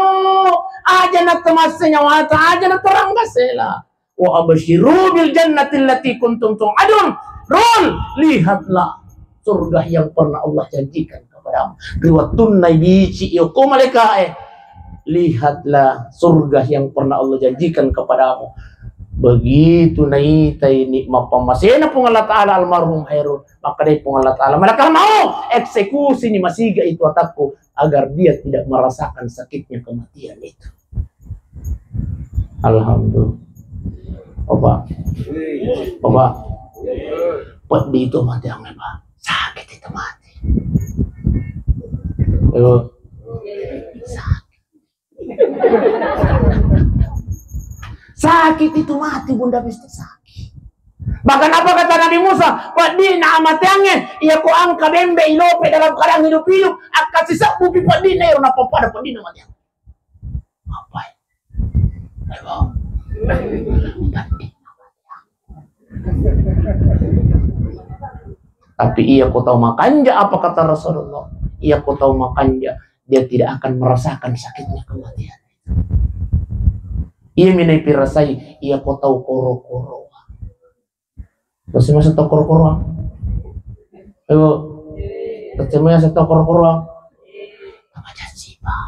Aja na to masse nyawata, aja na to ranggasela. Wa absyiru bil jannati allati kuntum tu'adun. Rul, lihatlah surga yang pernah Allah janjikan kepadamu. Ri wettunna ibici yoko malaikae, lihatlah surga yang pernah Allah janjikan kepadamu. Begitu naitai nikmat pammasena Puang Allah Ta'ala almarhum Hairul, makkedai Puang Allah Ta'ala, malaikat mau eksekusi ni masiga itu atakku agar dia tidak merasakan sakitnya kematian itu. Alhamdulillah. Opa. Opa. Peddi itu mate ame, Pak. Sakit itu mate. Ayo. Sakit. Sakit itu mate, Bunda Besti, sakit. Bahkan apa kata Nabi Musa? Peddi na amateangnge, iya ko engka bembe ilope dalam keadaan hidup-hidup, akka sisebbu pi peddi na ero, nappa pada peddi na amateangnge. Apa? Ayo. Tapi iya ko tau makanja, apa kata Rasulullah? Iya ko tau makanja, dia tidak akan merasakan sakitnya kematian. Iya minai pirasai, iya ko tau koro-koro. Terus masa tau koro-koroang? Ayo. Terus masa tau koro-koroang? Apa jadi, Pak?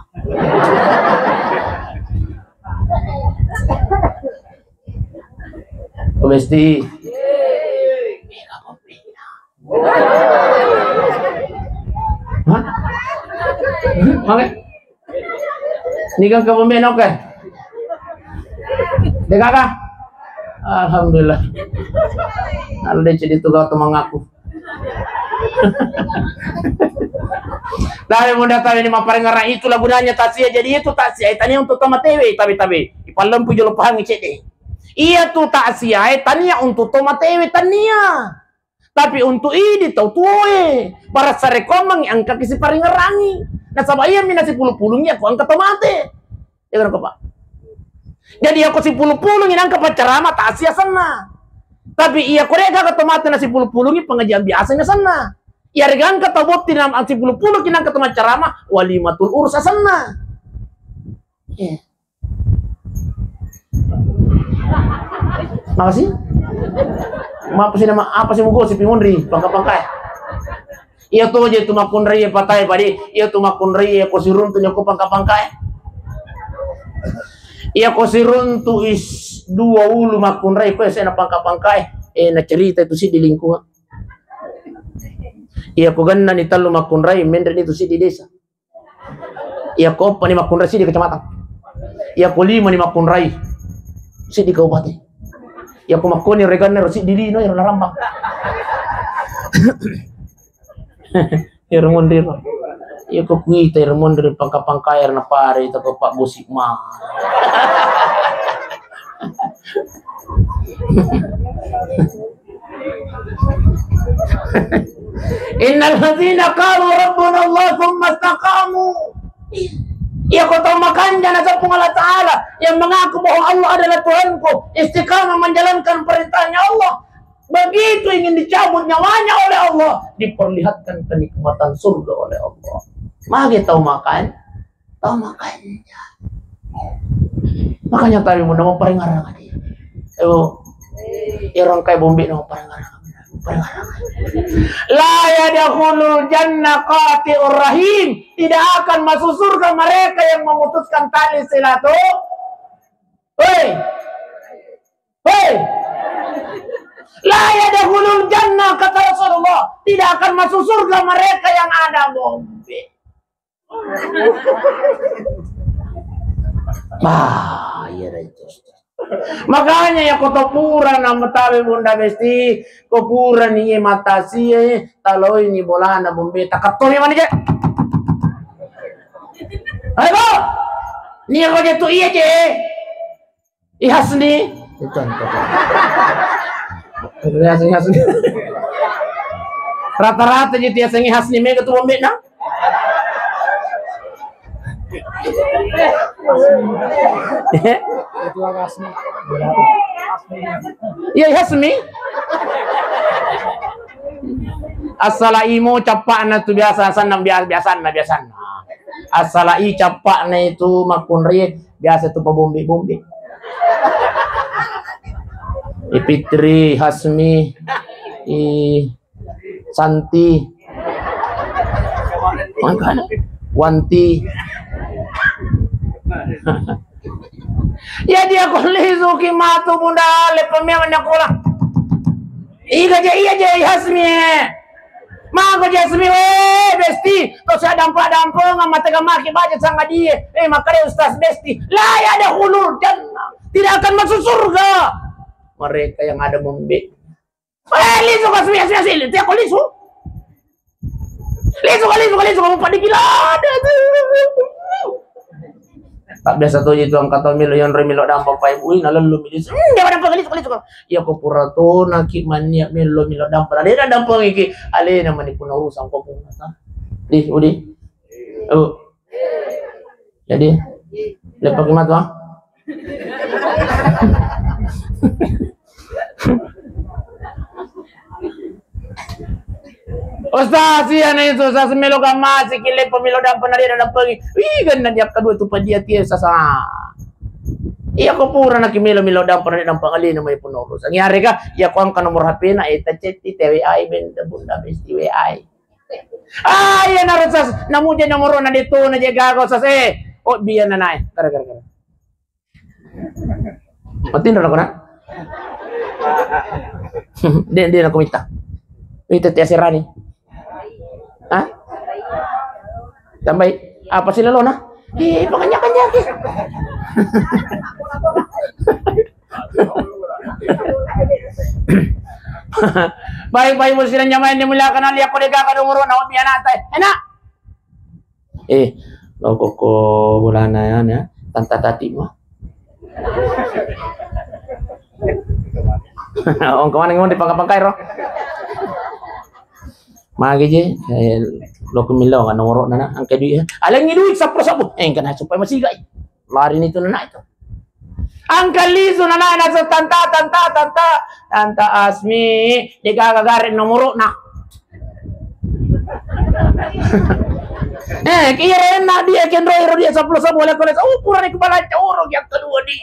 Oh, Besti. Hah? Hah? Mangga? Niga engka pembena, oke? Degaga? Alhamdulillah. Alde jadi tugas temangaku. Tapi muda tahu ini maparengerang, itulah gunanya takziah. Jadi itu takziah, eh, tania untuk tau matewe, tabe-tabe. Ipallempu jolo pahangi cedde. Iya tu takziah, eh, tania untuk tau matewe, tania. Tapi untuk idi tau tuoe, barang sarekkoammengngi engkaki siparingerangi. Nasaba iyami nasipulu-pulungngi ako engka to mate. Iya kan, Pak? Jadi ako sipulu-pulungngi nangka paccarama, takziah asenna. Tapi iya ko de'gaga to mate nasipulu-pulungngi, pengajian biasa mi asenna. Iyarega engka tau botting nasipulu-pulungngi nangka to maccarama, walimatul urs asenna. Iya. Makasih. Maapa sih nama, apa sih mugo si pimunri pangka-pangkae? Iya to je tu makkunrai patae padi, iya tu makkunrai ko siruntu nyoko pangka-pangkae. Iya ko siruntu is dua ulu makkunrai ko sena pangka-pangkae. Eh, na cerita itu sih di lingkungan. Iya ko ganna ni tellu makkunrai, menre ni tu sidi desa. Iya ko eppa ni makkunrai, sidi kecamatan. Iya ko lima ni makkunrai, sidi kabupaten. Iya ko makkoni reganna ro, sidi lino ero narambang. Ero mondiro. Iya ko kuita ero mondiro pangka-pangka ero napare ita ko Pak Gosip ma. Innal ladzina qalu rabbuna Allah tsumma istaqamu. Iya ko tau makanja naseng Puang Allah Ta'ala yang mengaku bahwa Allah adalah Tuhanku, istiqamah menjalankan perintahnya Allah, begitu ingin dicabut nyawanya oleh Allah, diperlihatkan kenikmatan surga oleh Allah. Mage tau makan, tau makanja. Makanya tabe muda mau parengerang adi. Ayo. Erang kai bombe no parengerang. Parengerang. La yadkhulul jannah qati'ur rahim. Tidak akan masuk surga mereka yang memutuskan tali silaturahim. Hei. Hei. La yadkhulul jannah, kata Rasulullah. Tidak akan masuk surga mereka yang ada bombe. Bah, iya dah itu. Makanya ya, ko to pura na matabe Bunda Besti, ko pura ni matasie, taloi ni bolana bombe, takattoi mana je. Ayo, ni ko je tu iya je. I Hasni. Bukan, bukan. Itu biasa I Hasni. Rata-rata jadi biasa I Hasni mega tu bombe na. Iya, I Hasmi. Assala'i mo cappa'na tu biasa, sannang biasa, biasanna, biasanna. Assala'i cappa'na itu makkunrai biasa tu pabombe-bombe. I Fitri, Hasmi, i Santi. Makana Wanti. Iya dia ko lisu ki matu bunda le pemia manya kula. Iga je iya je Hasmi. Mago je Hasmi we besti. To saya dampa-dampa ngamate gamaki baca sangadie. Eh makare Ustaz Besti. La ya ada hulul jannah. Tidak akan masuk surga. Mereka yang ada membe. Eh, lisu ka, suwi, suwi, suwi, tiako lisu. Lisu ka, lisu ka, lisu ka, mupaddi gila. Tak biasa tu itu angkat tau melo yang re melo dampa pai bui na lellu mi lisu. Hmm, dia dampa lisu ka, lisu ka. Iya ko pura to naki mania melo melo dampa. Ada ada dampa iki. Alena mani puna urusan ko pun. Di, udi. Oh. Jadi, lepak matu ah. Ustaz, iya na itu, Ustaz, melo gamasi, kile pemilo dan penari dan pengi. Wih, ganda dia kedua tu pedia tia sasa. Iya ko pura naki milo milo dan penari dan pengali nama pun urus. Ngiarega, iya ko angka nomor H P na, eta chat, T W I, ben, bunda, besti W I. Ah, iya naro sas, namuja nomorona de to na je gaga sas, eh. Oh, biar nanae. Kara, kara, kara. Matinro nako na. De, de nako mita. Mita tia serani. Hah? Tambai. Apa sih lelona? Eh, pakanya-kanya ke. Baik, baik, muslimin jamaah yang dimuliakan Allah, aku dega ka nomor na obi anak teh. Enak. Eh, lo koko bolana ya, ya. Tanta tati mah. Ong kemana ngomong di pangka-pangkai ro? Magi je, eh, lo kemilo kan nomor na, angke duit ya. Alengi duit sapro sabu. Eh, kena supaya masih gai. Lari ni tu nana itu. Angka lisu nana nasa tanta, tanta, tanta, tanta Asmi, degaga gare nomorona. Eh, kira enak dia kenro iro dia sepuluh sepuluh boleh kole. Oh, kurang iku balanca oro yang kedua di.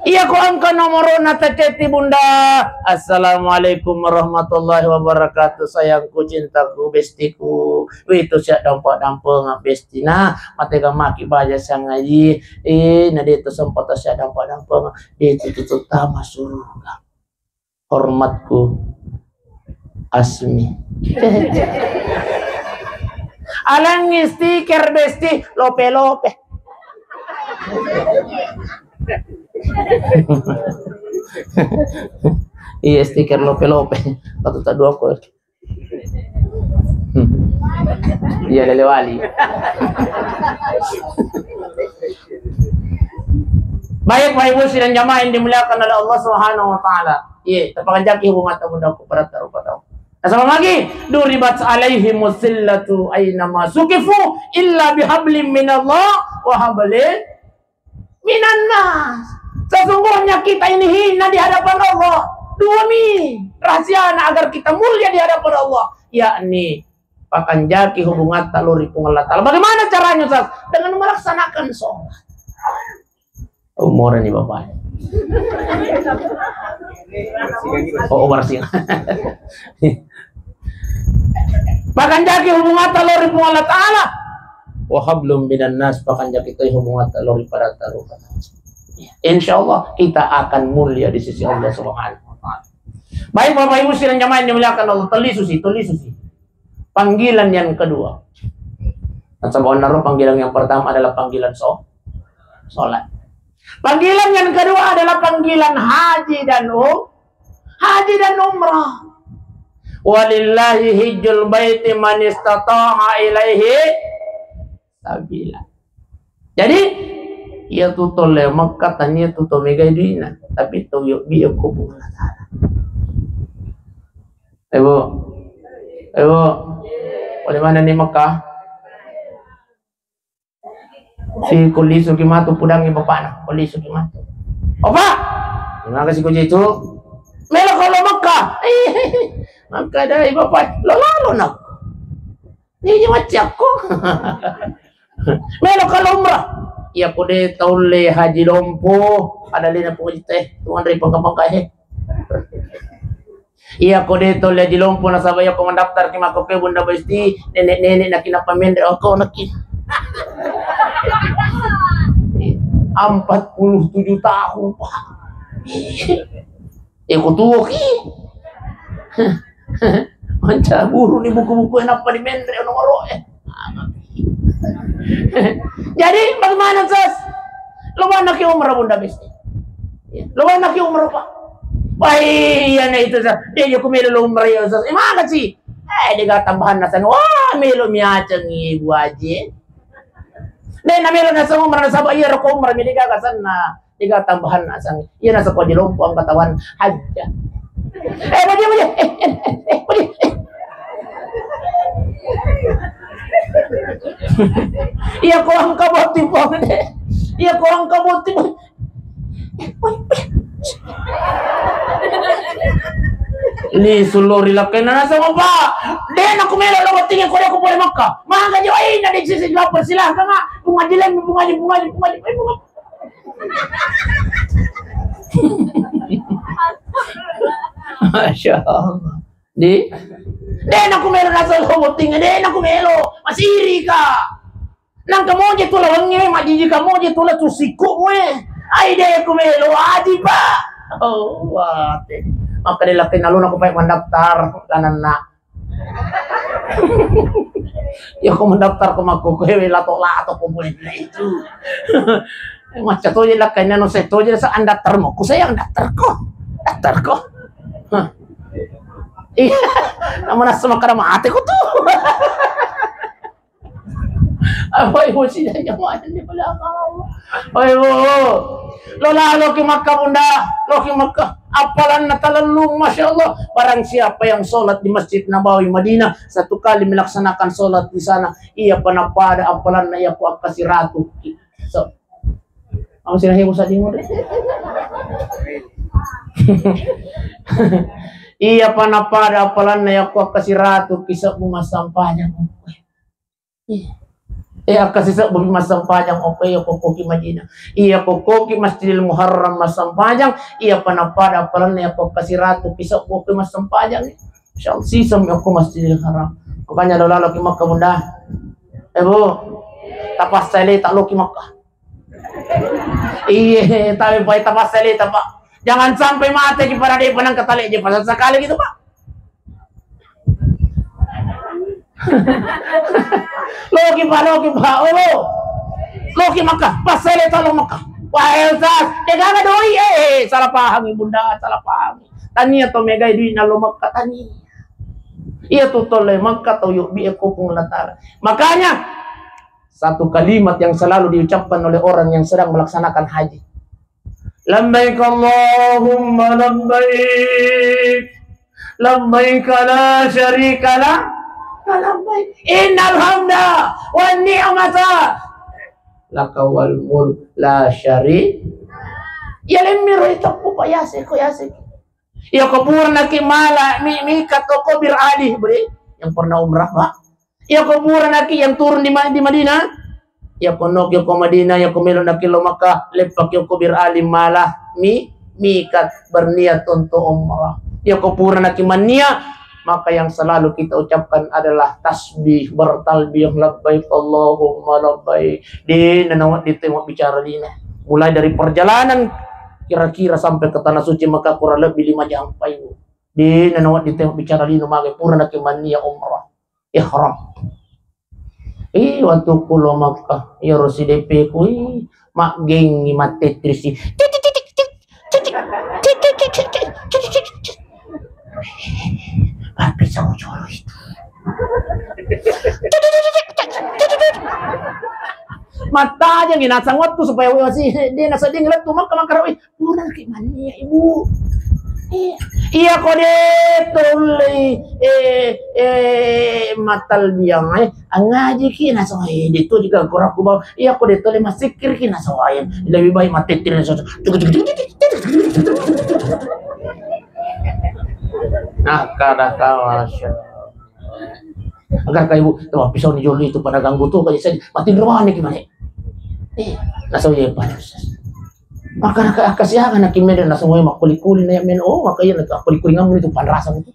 Iya ko angka nomorona taceti bunda. Assalamualaikum warahmatullahi wabarakatuh. Sayangku, cintaku, bestiku. Wih, tu siap dampa-dampenga bestina. Matega maki baja sangaji. Eh, na de tu sempat siap dampa-dampenga. De tu tutup tama surga. Hormatku Asmi. Alangi stiker besti lope-lope. Iya, stiker lope-lope. Patut tak dua kok. Hmm. Iya, lele wali. Baik, Bapak Ibu sidang jamaah yang dimuliakan oleh Allah Subhanahu wa taala. Iya, tapanjaki hubungan tamu dan kepada taruh tahu. Nasaba magi, duribat alaihi musillatu aina ma sukifu illa bihablim minallah wa hablin minannas. Sesungguhnya kita ini hina di hadapan Allah. Dua mi rahasiana agar kita mulia di hadapan Allah, yakni pakanjaki hubungan talori Puang Allah Ta'ala. Bagaimana caranya, Ustaz? Dengan melaksanakan sholat. Umur ini Bapak. Oh, oh, bersih. Pakanjaki hubungan talori Puang Allah Ta'ala. Wa hablum minan nas, pakanjaki toi hubungan talori pada taruh. Insya Allah kita akan mulia di sisi Allah Subhanahu wa Ta'ala. Baik, Bapak Ibu sidang jamaah yang dimuliakan Allah, tuli susi, tuli susi. Panggilan yang kedua. Nasaba onnaro panggilan yang pertama adalah panggilan so-, sholat. Panggilan yang kedua adalah panggilan haji dan um-, haji dan umrah. Walillahi hijjul baiti man istata'a ilaihi sabila. Jadi, iya tu to le Mekah tania tu to megai duina, tapi to yo bio ko Puang Allah Ta'ala. Ibu, ibu, oleh mana ni Mekah? Si kulisu ki matu pudangi bapakna, kulisu ki matu. Opa, terima kasih kuji itu. Melo ko lo Mekka. Maka dai bapak, lo lalo nak. Ini macakko. Melo ko lo umrah. Iya ko de taulle haji lompo. Ada lina pungajita, tuan ri pangka-pangka he. Iya ko de taulle haji lompo nasaba iya ko mendaftar ki makko ke Bunda Besti, nenek-nenek naki napa mendre oko naki. Empat puluh tujuh tahun, Pak. Eh, ku tuo ki. Manca buru ni buku-buku e nappa di menre nomoro e. Jadi bagaimana, Sas? Lo mana ki umrah Bunda Besti? Ya, lo mana ki umrah, Pak? Wah, iya na itu, Sas. Dia juga melo lo umrah ya, Sas. Eh, mana sih? Eh, dia gak tambahan nasang. Wah, melo miaceng ibu aji. Deh, na melo nasang umrah nasaba iya roko umrah mi dia gak sanna. Tiga tambahan asang. Iya nasa ko di lompo angka tawan haja. Eh, bodi, bodi. Eh, eh, eh, bodi. Eh. Iya ko angka boti pong de. Iya ko angka boti pong. Eh, bodi, bodi. Li sulori lakena nasa apa? De naku melo lo boti ko de ko boleh Makkah. Mangga jo ai na de sisi lapor silahkan ah. Pengadilan, pengadilan, pengadilan, pengadilan. Masya Allah. Di? De naku melo nasaba botting, de naku melo. Masiri ka. Nangka moje tu lawangnge, majiji ka moje tu la tu sikku mue. Ai de ku melo aji, Pak. Oh, wate. Maka de lakena lo naku pai mandaftar lananna. Ya ko mendaftar ko makko ko hewe lato-lato ko boleh itu. Macca to je lakkainna no seto je sa andaftar mo. Ku saya andaftar ko. Daftar ko. Hah. Iya. Nama nasa makana mate ko tu. Apa emosi dan nyawa di belakang Allah. Oi, Bu. Lo lalo ki Makkah, Bunda. Lo ki Makkah. Appalanna talellung, Masya Allah. Barang siapa yang sholat di Masjid Nabawi Madinah satu kali melaksanakan sholat di sana, iya pana pada appalanna iya ku akkasi ratu. So. Aku sih heboh saja ngomong. Iya pana pada appalanna iya ku akkasi ratu kisah bu massampajang. Iya. Eh, akkasi sebbu massempajang okko, iya kokkoki Madinah. Iya kokkoki Masjidil Muharram massempajang, iya pana pada appalanna iya kokkasi ratu ki sebbu okko massempajang. Insya Allah siseng okko Masjidil Haram. Makanya lo lalo ki Makkah, Bunda. Eh, Bu. Tapassai le tak lo ki Makkah. Iya, tapi pai tapassai le tak, Pak. Jangan sampai mate ki pada de panang katale je pasal sekali gitu, Pak. Loki, Pak, loki, Pak. Oh, lo. Loki Makkah, pas saya tolong Makkah. Wah, Ustaz, de gaga doi, eh, eh, salah paham, Bunda, salah paham. Tania to megai duit nalo Makkah, tania. Iya tu tole Makkah tau yobbi e ko Puang Allah Taala. Makanya satu kalimat yang selalu diucapkan oleh orang yang sedang melaksanakan haji. Labbaik Allahumma labbaik. Labbaik la syarika la. Labbaik. Innal hamda wan ni'mata laka wal mulk la syari. Ya lemmi roi teppu Pak yase ko yase. Ya ko purana ki mala mi, mikat ko Bir Ali, Bri. Yang pernah umrah, Pak. Iya ko purana ki yang turun di Ma-, di Madinah. Iya ko noki ko Madinah, iya ko melo naki lo Makkah, leppa ki ko Bir Ali mala mi, mikat berniat untuk umrah. Iya ko purana ki mannia, maka yang selalu kita ucapkan adalah tasbih, bertalbiyah, labbaik Allahumma labbaik. De nanawa di tema bicara dina. Mulai dari perjalanan kira-kira sampai ke tanah suci Makkah kurang lebih lima jam, Pak Ibu. De nanawa di tema bicara dina, maka purana ki mannia umrah. Ihram. Ih, waktu ku lo Makkah, iyaro si D P ku, ih, maggengi mattetrisi. Tapi sama colo itu. Mattajang nasang waktu supaya masih dia nasa dia ngelettu Makkah Makkah. Puraki mannia, Ibu. Eh, iya ko de tollei, eh, eh, matalbiang, eh, angaji ki naso, eh, de to juga korakku bawa. Iya ko de tollei masikir ki naso, eh, lebih baik mati tirin so. Tuk, tuk, tuk, tuk, tuk. Nah, kada kawa. Agar kai bu, tuh pisau ni joli itu pada ganggu tuh kayak saya mati ruangi gimana? Eh, nasau ya pada. Maka kasihan anak kimede nasau ya makuli-kuli na ya men. Oh, maka iya nak kuli-kuli ngamu itu panrasa gitu.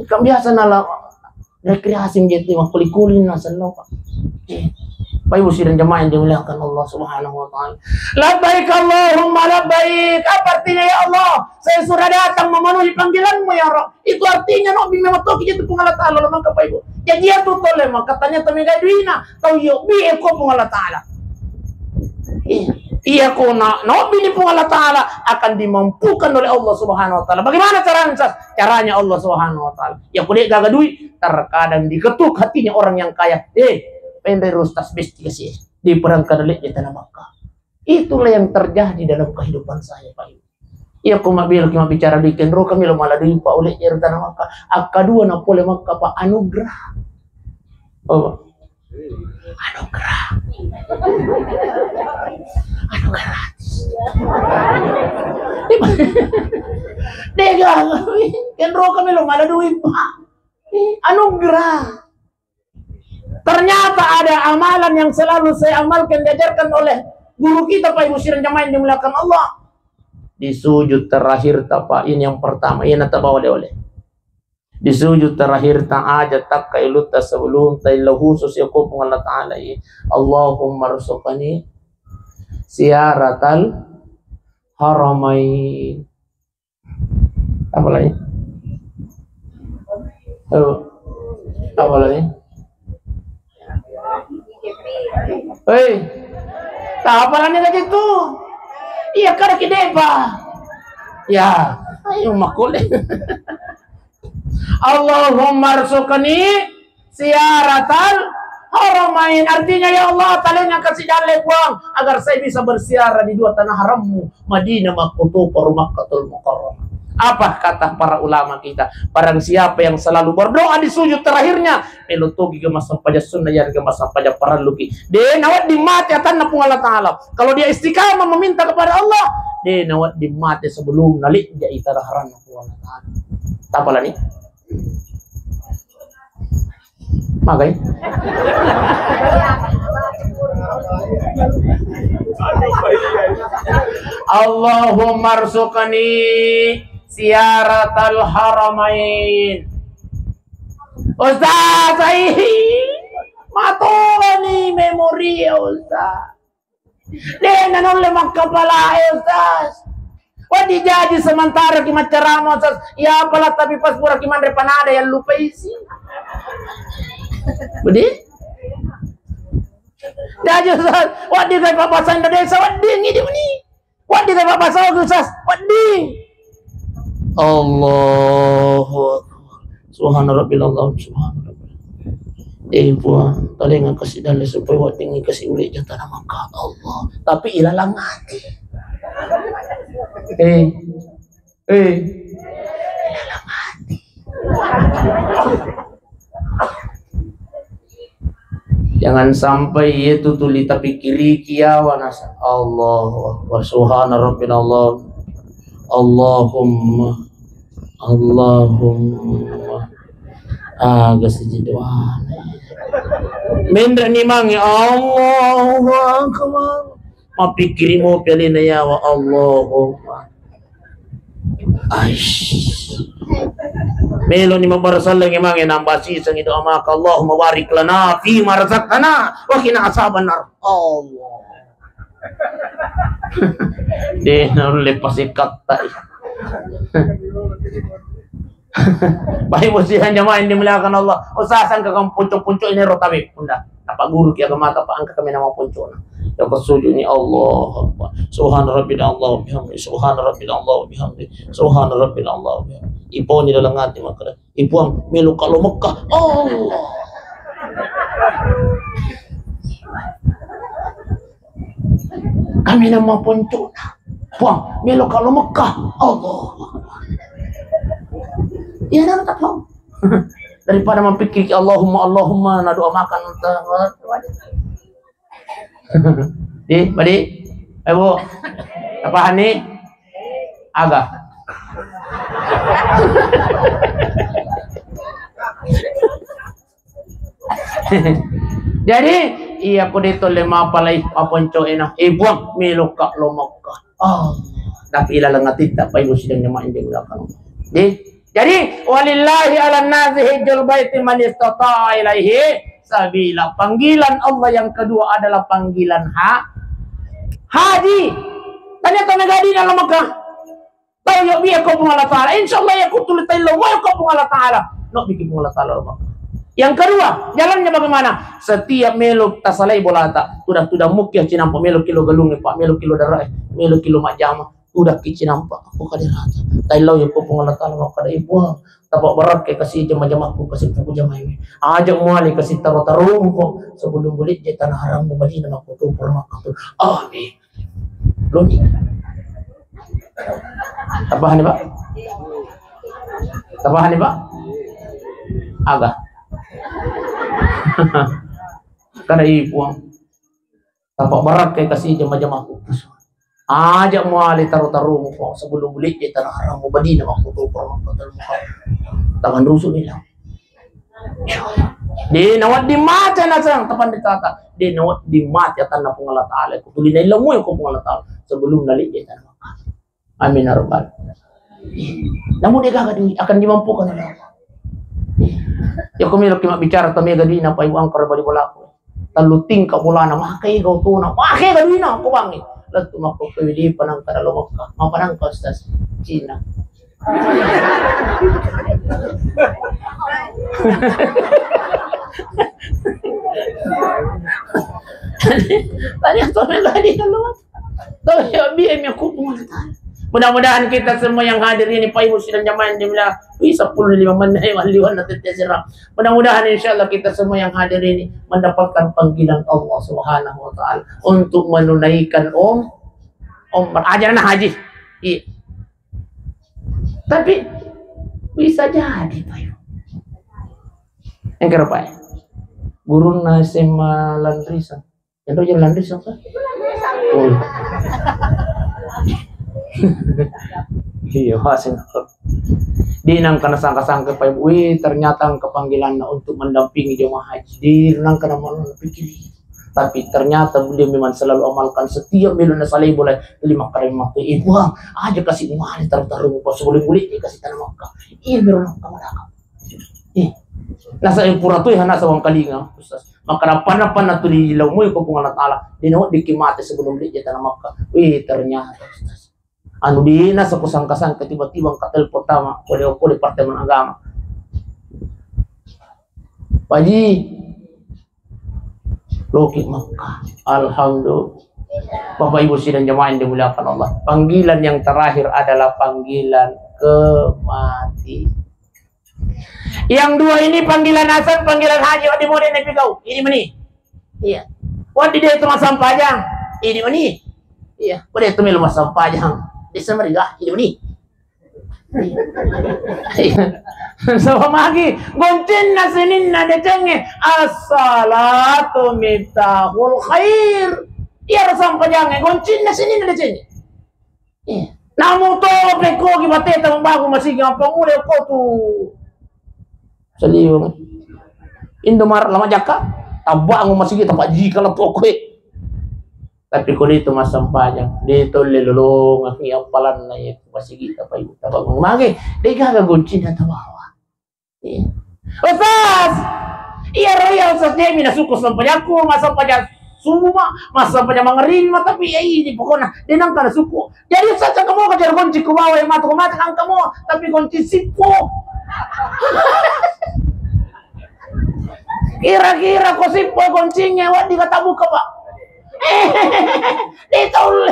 Kan biasa nala rekreasi gitu makuli-kuli nasau. Eh, Bapak Ibu sidang jamaah yang dimuliakan Allah Subhanahu wa taala. Labbaik Allahumma labbaik. Apa artinya ya Allah? Saya sudah datang memenuhi panggilanmu ya Rabb. Itu artinya no bi memang toki jatu Puang Allah Taala lo maka Bapak Ibu. Jadi ya tu tole maka tanya temi gai duina. Tau yo bi eko Puang Allah Taala. Iya. Iya ko na no bi ni Puang Allah Taala akan dimampukan oleh Allah Subhanahu wa taala. Bagaimana caranya? Caranya Allah Subhanahu wa taala. Ya ko de gaga dui, terkadang diketuk hatinya orang yang kaya. Eh, pendek rustas besti kasih. Di perang kadalik di tanah Makkah. Itulah yang terjadi dalam kehidupan saya, Pak Ibu. Iya, ko mabbicara di kenro kami lo maladui pa oleh ero tanah Makkah. Akka dua na pole Makkah pa anugerah. Oh. Anugerah. Anugerah. Dega, kenro kami lo maladui pa. Eh, anugerah. Ternyata ada amalan yang selalu saya amalkan, diajarkan oleh guru kita, Pak Ibu sidang jamaah yang dimuliakan Allah. Di sujud terakhir, Pak, ini yang pertama, ini natabawa oleh-oleh. Di sujud terakhir ta aja takka ilutta sebelum ta illa khusus ya ko Puang Allah Taala, iya. Allahumma rzuqni ziyaratal haramain. Apa lagi? Aduh. Apa lagi? Hei, tak apa lagi lagi tu? Iya, kada ki depa. Ya, ayo makole. Allahumma rzuqni ziyaratal haramain. Artinya, ya Allah, talenga kasih jalan, Puang, agar saya bisa berziarah di dua tanah harammu, Madinah Makkutupa, Makkatul Mukarramah. Apa kata para ulama kita? Barang siapa yang selalu berdoa di sujud terakhirnya, melo togi ke massempajang sunnah, yang ke massempajang paralluki. De nawedding mate atanna Puang Allah Taala. Kalau dia istiqamah meminta kepada Allah, de nawedding mate sebelum nalikja itara haranna Puang Allah Taala. Tapalani. Magai. Allahumma rzuqni ziyaratal haramain. Ustaz, ai, matoni memori ya, Ustaz. De nanulle makkapala, eh, Ustaz. Wedding jaji sementara ki maccarama, Ustaz. Ya apalah, tapi pas pura ki manre panada yang lupa isi. Budi? Jaji, Ustaz. Wedding kai papasa Indonesia, wedding idi meni. Wedding kai papasa, Ustaz. Wedding. Allahu Akbar. Subhana rabbil azim, subhana rabbil. Eh, Puang, talenga kasih dalle supaya wedding kasih ule jatana maka Allah. Tapi ilalang hati. Eh, eh, ilalang hati. Jangan sampai itu tuli tapikiriki yawa nasa. Allahu Akbar. Subhana rabbil azim. Allahumma. Allahumma. Aga siji doa. Menre ni mangi Allahu Akbar. Mapikiri mo pialina yawa Allahumma. Aish. Melo ni mabbarasallang mange nambah sisengi doa maka Allahumma barik lana fi ma razaqtana wa qina azabannar. Allah. De narulle pasikatta. Baik, muslimin jamaah yang dimuliakan Allah. Usaha sangka kamu puncuk-puncuk ini rotabe. Unda. Apa guru ki agama, apa angka kami nama puncukna. Ya, pas sujud ni, Allahu Akbar. Subhana rabbil Allah bihamdi. Subhana rabbil Allah bihamdi. Subhana rabbil Allah bihamdi. Iponi dalam hati maka. Ipuang, melo kalo Mekah. Allah. Kami nama puncukna. Puang, melo kalo Mekah. Allah. Iya, nama tak tahu. Daripada mampikir Allahumma, Allahumma, na doa makan. Eh, Badi? Eh, Bu? Apa hani? Aga? Jadi, iya ko de tolle mapalai, maponco'ena, eh, Puang, melokka lo Makkah. Oh, tapi ilaleng atitta, Bapak Ibu sidang jamaah yang dimuliakan Allah. Di, jadi, "Walillahi 'alan nasi hijjul baiti man istata'a ilaihi sabila." Panggilan Allah yang kedua adalah panggilan ha-, haji. Tania tau mega dina lo Makkah. Tau yobbi ko Puang Allah Ta'ala. Insya Allah ya kutuli taillo mo ko Puang Allah Ta'ala. No biki Puang Allah Ta'ala lo Makkah. Yang kedua, jalannya bagaimana? Setiap melo tasalai bolata, tudang-tudang mukia cinampa, melo kilo galungnge, Pak, melo kilo darae, melo kilo majjama, tudang ki cinampa. Aku kada rata. Taillo ya ko Puang Allah Ta'ala, mau kada ibu. Tapa barakka kasi jama-jamaku, kasi puku jamai. Aja muali kasi taro-taro ko sebelum bulik je tanah harammu Madinah, makku tu pernah makku tu. Amin. Luni. Tapahanni, Pak? Tapahanni, Pak? Aga. Kada ipuang. Tapa barakka kasi jama-jamaku. Aja muali taro-taro mu, Puang, sebelum bulik je tanah harammu Madinah, makku tu pernah makku tu. Tangan rusuk ni lah. De nawedding mate nasang tapanritata. De nawedding mate atanna Puang Allah Ta'ala. Ko tuli naillau mo ko Puang Allah Ta'ala sebelum nalejje tanah Makkah. Amin ya rabbal. Namu de gaga dui akan dimampukan oleh Allah. Ya ko melo ki mabbicara to mega dui na pai angkara bali bolaku. Tellu tingka bolana, makai ga otona, makai ga duina, ko bangi. Lettu makko ke widi panangka dalam Makkah. Mapanangka Ustaz. Cina. Tadi, tadi aku tadi kalau tahu ya, biar mi aku pun. Mudah-mudahan kita semua yang hadir ini, Pak Ibu sidang jamaah yang dimuliakan, wih, sepuluh lima menit, eh, wali wana tete serang. Mudah-mudahan insya Allah kita semua yang hadir ini mendapatkan panggilan Allah Subhanahu wa Ta'ala untuk menunaikan om, om ajaran haji. Iya. Tapi bisa jadi, Pak Ibu. Yang kira, Pak, gurunna S M A Landrisan. Yang tahu jalan Landrisan, Pak? Oh. Iya, Pak, saya nggak tahu. Di nangkana sangka-sangka, Pak Ibu, wih, ternyata engka panggilanna untuk mendampingi jemaah haji. Di nangkana malu pikir. Tapi ternyata beliau memang selalu amalkan setiap melo nasalai bola lima kali mati. Eh, Puang, aja kasih uang taruh-taruh pas boleh boleh kasih tanah Makkah. Iya, melo nak kamu nak. Eh, nasa yang pura tu ya nasa uang kalinga, Ustaz. Maka apa-apa na tu di laumui ko Puang Allah Ta'ala. Di nawat dikimati sebelum dia tanah Makkah. Wih, ternyata, Ustaz. Anu dina saku sangka-sangka tiba-tiba angka telpon tama, kode-kode Departemen Agama. Paji, loki Makkah. Alhamdulillah. Bapak Ibu sidang jamaah yang dimuliakan Allah. Panggilan yang terakhir adalah panggilan kematian. Yang dua ini panggilan asal, panggilan haji, waddi mode nabi kau. Ini meni. Iya. Waddi de tu massempajang. Ini meni. Iya. Waddi tu melo massempajang. Desa meriga. Ini meni. Iya. Sama lagi. Goncinna sininna decengnge. As-salatu miftahul khair. Iya, sampajangnge. Goncinna sininna decengnge. Iya. Namu to pekko ki bateta membangun masigi, apa mule ko tu. Saliweng. Indomaret lama jaka, tabangun masigi, tapak jika lah pokoknya. Tapi ko itu massempajang, de tolle lolongeng iya appalanna iya masigi, tapak ibu, tabangun. Mage, de gaga goncinna tabawa. Iya. Ustaz, iya ro iya Ustaz, de mi nasuku sempajakku, massempajang subuh ma, massempajang mangerima, tapi ya ini pokoknya de nangka nasuku. Jadi Ustaz, engka mo kajar gonci ku bawa yang matu mata engka mo, tapi gonci sippo. Kira-kira ko sippo goncingnya, waddi kata buka, Pak. De tolle.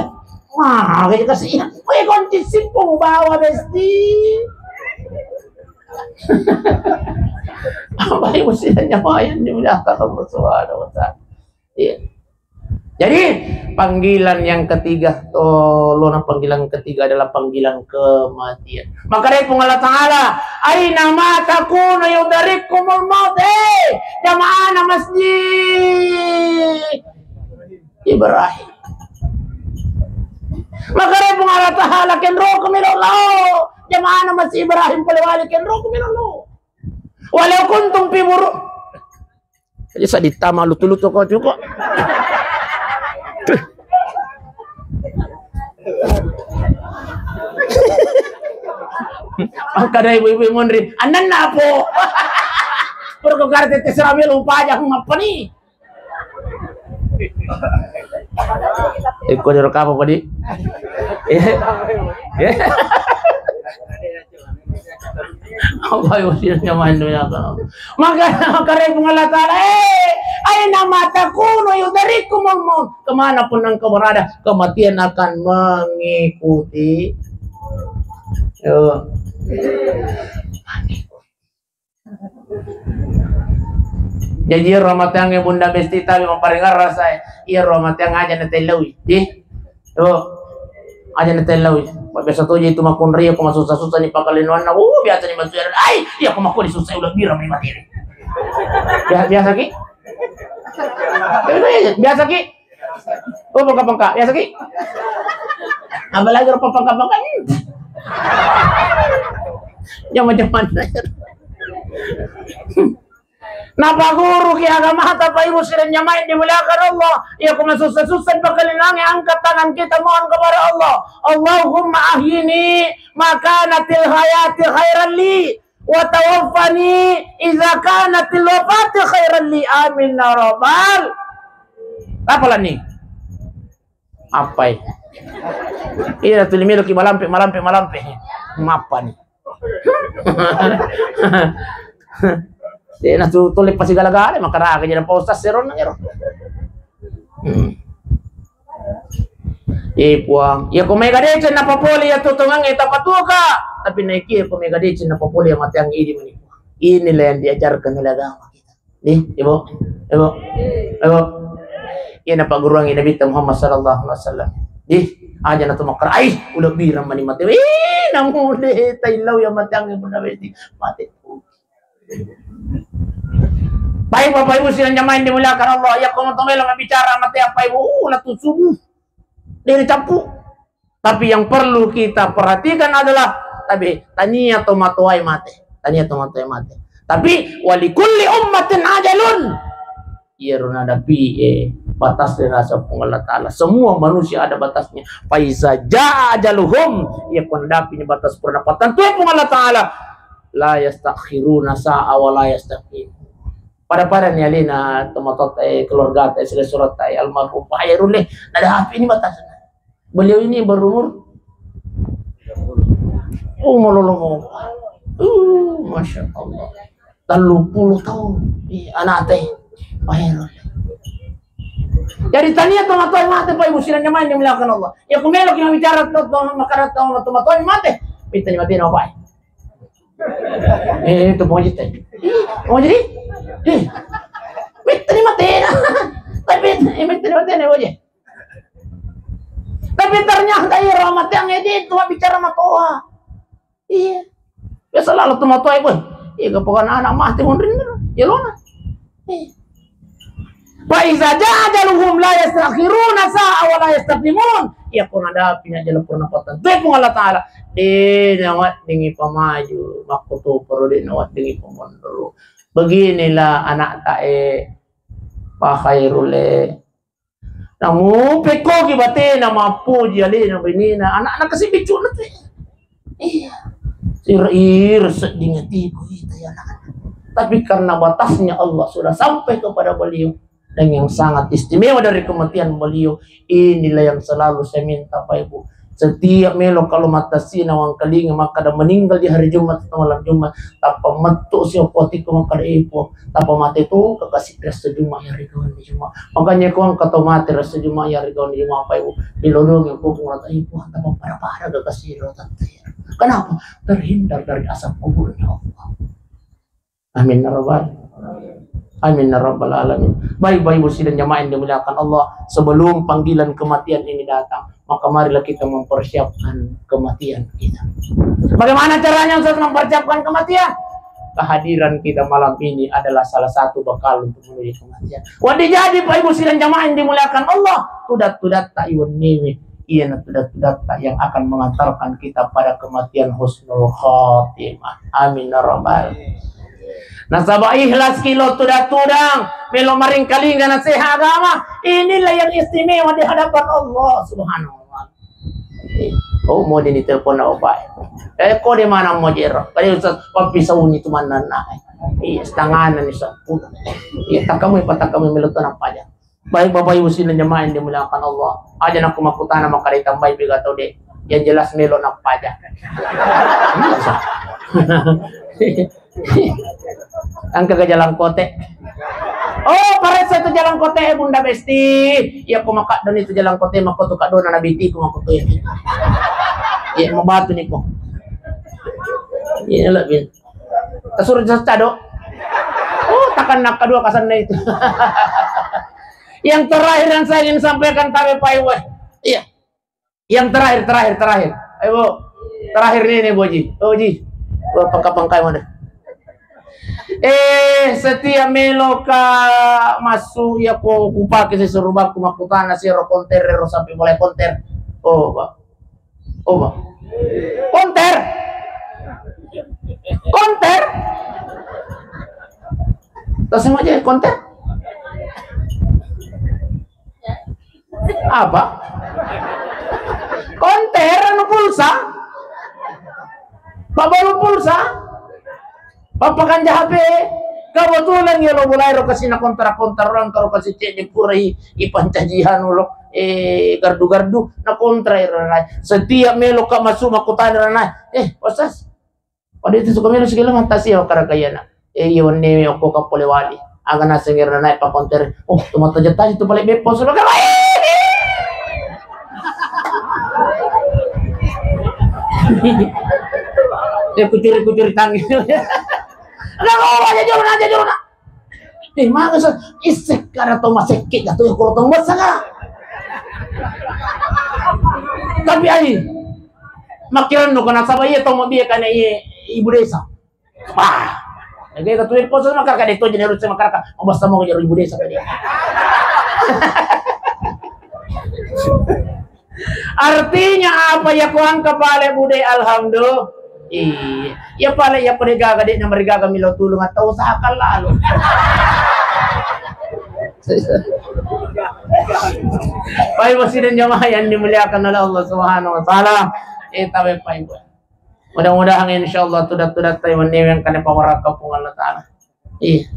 Wah, kayak kasih. Kue gonci sippo bawa besti. Apa yang mesti nyawa yang dimuliakan Allah Subhanahu wa Ta'ala? Iya. Jadi, panggilan yang ketiga, tolona panggilan ketiga adalah panggilan kematian. Maka dari Puang Allah Ta'ala, "Aina ma takunu yudrikkumul maut." Eh, jamaah masjid Ibrahim. Maka dari Puang Allah Ta'ala, kenro kemiro lao. Mana masih Ibrahim pole wali kenroku melo lo. Walau kuntum fi buru-, jadi sadita malu tulu toko cuko. Angka dai ibu-ibu munri. Ananna apo? Perko karte terserah melo upaja aku ngapa ni? Iko jero kapa padi? Eh? Eh? Apa yang mesti nyaman dunia kau? Maka, maka dari Puang Allah Ta'ala, eh, aina ma takunu yudrikumul maut. Kemanapun engkau berada, kematian akan mengikuti. Yo. Jaji iyaro amateangnge Bunda Besti tabe maparengngerang sae. Iyaro amateang aja na tellaui. Di? Oh. Aja na tellaui. Biasa to je itu makunrai ko masussa-sussa ni pakalinoanna. Uh, biasa ni masussa. Ai, iya ko makko disusai ulebbirang ni mati. Biasa ki? Biasa ki? Oh, pangka-pangka. Biasa ki? Apalagi rupa pangka-pangka. Jaman-jaman. Napaguru ki agamata, Bapak Ibu sidang jamaah yang dimuliakan Allah. Iya, ko masussa-sussa pakalinangi, angkat tangan kita mohon kepada Allah. Allahumma ahyini makanatil hayati khairan li. Wa tawaffani idza kanatil wafatu khairan li. Amin ya rabbal. Apa lani? Apai? Iya, tuli melo ki malampe, malampe, malampe. Mappa ni? Iya, na tu tuli pasi gala-gala, makaraga jadi pa ustaz seronna ero. Hmm. Eh, Puang, iya ko mega deceng napapole iya tutungangnge tapatuka, tapi naiki iya ko mega deceng napapole iya mateang idi mani. Inilah yang diajarkan oleh agama kita. Nih, Ibu, Ibu, Ibu. Iya napagguruangngi Nabi Muhammad sallallahu alaihi wasallam. Nih, aja na tu makara, ai, udah bilang mani mate. Eh, namu deh, tailau ya mateang ibu nabi mate. Baik, Bapak Ibu sidang jamaah yang dimuliakan Allah, ya, kamu tong melo mabbicara mate apa Ibu? Uh, latu subuh. Dari cappu. Tapi yang perlu kita perhatikan adalah, tapi tania tomatoai mate. Tania tomatoai mate. Tapi walikulli ummatin ajalun. Iyaro nadapi, eh, batas dari rasa Puang Allah Ta'ala. Semua manusia ada batasnya. Faiza jaa ajaluhum. Iya ko nadapi ni batas pernah patentue Puang Allah Ta'ala. La yastakhiruna sa'a wa la yastaqdimun. Pada-pada ni alena tomatoatta, eh, keluargata, eh, silessuretta, eh, almarhum Pak Hairul, eh, nadapi ni batasna. Beliau ini berumur, oh, malolo. Uh, Masya Allah. Telluppulo tahun. Iya, anakta. Pak Hairul. Jadi tania tomatoai mate, Pak Ibu sidang jamaah yang dimuliakan Allah. Ya, ku melo ki mabbicara to, to, makara to, tomatoai mate. Mittani mate na, Pak. Eh, itu mau jadi. Mau jadi? Eh. Mittani mate na. Tapi, eh, mittani mate na, mau jadi. Tapi ternyata iyaro amateang edi itu bicara matoa. Iya. Biasa lalu tu matoa pun. Iya, kepokan anak mati munrin. Ya lona. Iya. Fa iza jaa ajaluhum la yastakhiruna sa'a wa la yastaqdimun. Iya, ko nadapi ni ajal pernah patentue Puang Allah Ta'ala. De naweddingi pamaju, makko to paro de naweddingi pamonro. Beginilah anakta e, Pak Hairul e. Namu pekkogi batena mappoji alena benena, anakna kasi biccu'na tu. Iya. Ira-ira sedding atiku ita ya anak. Tapi karena batasnya Allah sudah sampai kepada beliau dan yang sangat istimewa dari kematian beliau, inilah yang selalu saya minta Pak Ibu. Setiap melo kalau mata sina wangkalinga makkada meninggal di hari Jumat atau malam Jumat, tappa mettu si okko atiku makkada, eh, Puang, tappa mate tu kakasi rasa Jumat ya rigawan di Jumat. Makanya ko engka to mate rasa Jumat ya rigawan di Jumat, Pak Ibu, dilodongi ko Puang, eh, Puang, tappa pada-pada kakasi ro tante. Kenapa? Terhindar dari azab kuburnya Allah. Amin ya rabbal. Amin ya rabbal alamin. Baik, Bapak Ibu sidang jamaah yang dimuliakan Allah, sebelum panggilan kematian ini datang, maka marilah kita mempersiapkan kematian kita. Bagaimana caranya untuk mempersiapkan kematian? Kehadiran kita malam ini adalah salah satu bekal untuk menuju kematian. Waddi jadi, Bapak Ibu sidang jamaah yang dimuliakan Allah, tudat-tudatta iwenniwi. Iya na tudang-tudatta yang akan mengantarkan kita pada kematian husnul khotimah. Amin ya rabbal. Nasaba ikhlas ki lo tudang-tudang, melo maringkalinga naseha agama. Inilah yang istimewa di hadapan Allah Subhanahu wa Ta'ala. Oh, mau dini telepon apa? Eh, kode mana mau jero? Kali Ustaz, papi sauni tu mana na? Iya, setengah ni sa. Iya, takamu, patakamu melo tu napa aja. Baik Bapak Ibu sidang jamaah yang dimuliakan Allah. Aja nakku makkutana maka ditambai piga tau de. Yang jelas melo nappaja. Engka ke jalan kote. Oh, paressa itu jalan kote, eh, Bunda Besti. Iya, ko maka doni itu jalan kote, maka tu kadona nabi tiku maka tu ini. Iya, mau batu nih ko. Iya, lebih. Kasur jasa do. Oh, takan nak kedua kasanna itu. Yang terakhir yang saya ingin sampaikan, tabe paiwe. Iya. Yang terakhir, terakhir, terakhir. Ayo, Bu. Terakhir ini nih, Bu Ji. Bu Ji. Bu, pangka-pangkai mana? Eh, setia meloka masuk ya ko kupake sesuruh baku makutana siro konter ro sampai mulai konter. Oh, Pak. Oh, Pak. Konter. Konter. Terus sama aja konter. Apa? Konter anu pulsa? Pabbalu pulsa? Pappakanja H P? Kebetulan ya lo mulai ro kasina kontra-kontra orang karo kasi cek di purai ipancaji anu lo, eh, gardu-gardu na kontra ro nai. Setiap melo ka masuk makutana ro nai. Eh, Ustaz, pada itu suka melo segala mantasi ya kara kayana. Eh, iya, wanne okko ka pole wali. Aga naseng ero naik pa konter. Oh, tu mata jetaji tu balik beppo sudah. Eh, kucuri-kucuri tangi. Ada mau aja juruna, aja juruna. Eh, maka sa issek kada to masekke jatuh ya kurotong besar. Tapi ai, makiran no kana saba iya to mabia kana iya ibu desa. Wah. Lagi itu tuh pos sama kakak itu jadi harus sama kakak. Oh, basta mau jadi ibu desa tadi. Artinya apa ya, kuang kepala bude, alhamdulillah. Iya. Ya pale ya pada gaga dek nomor gaga milo tulung atau usahakan lalu. Pai masih dan jamaah yang dimuliakan oleh Allah Subhanahu wa taala. Eh, tabe pai. Mudah-mudahan insyaallah tudat-tudat tai wenni yang kena pawaraka Puang Allah Taala. Iya.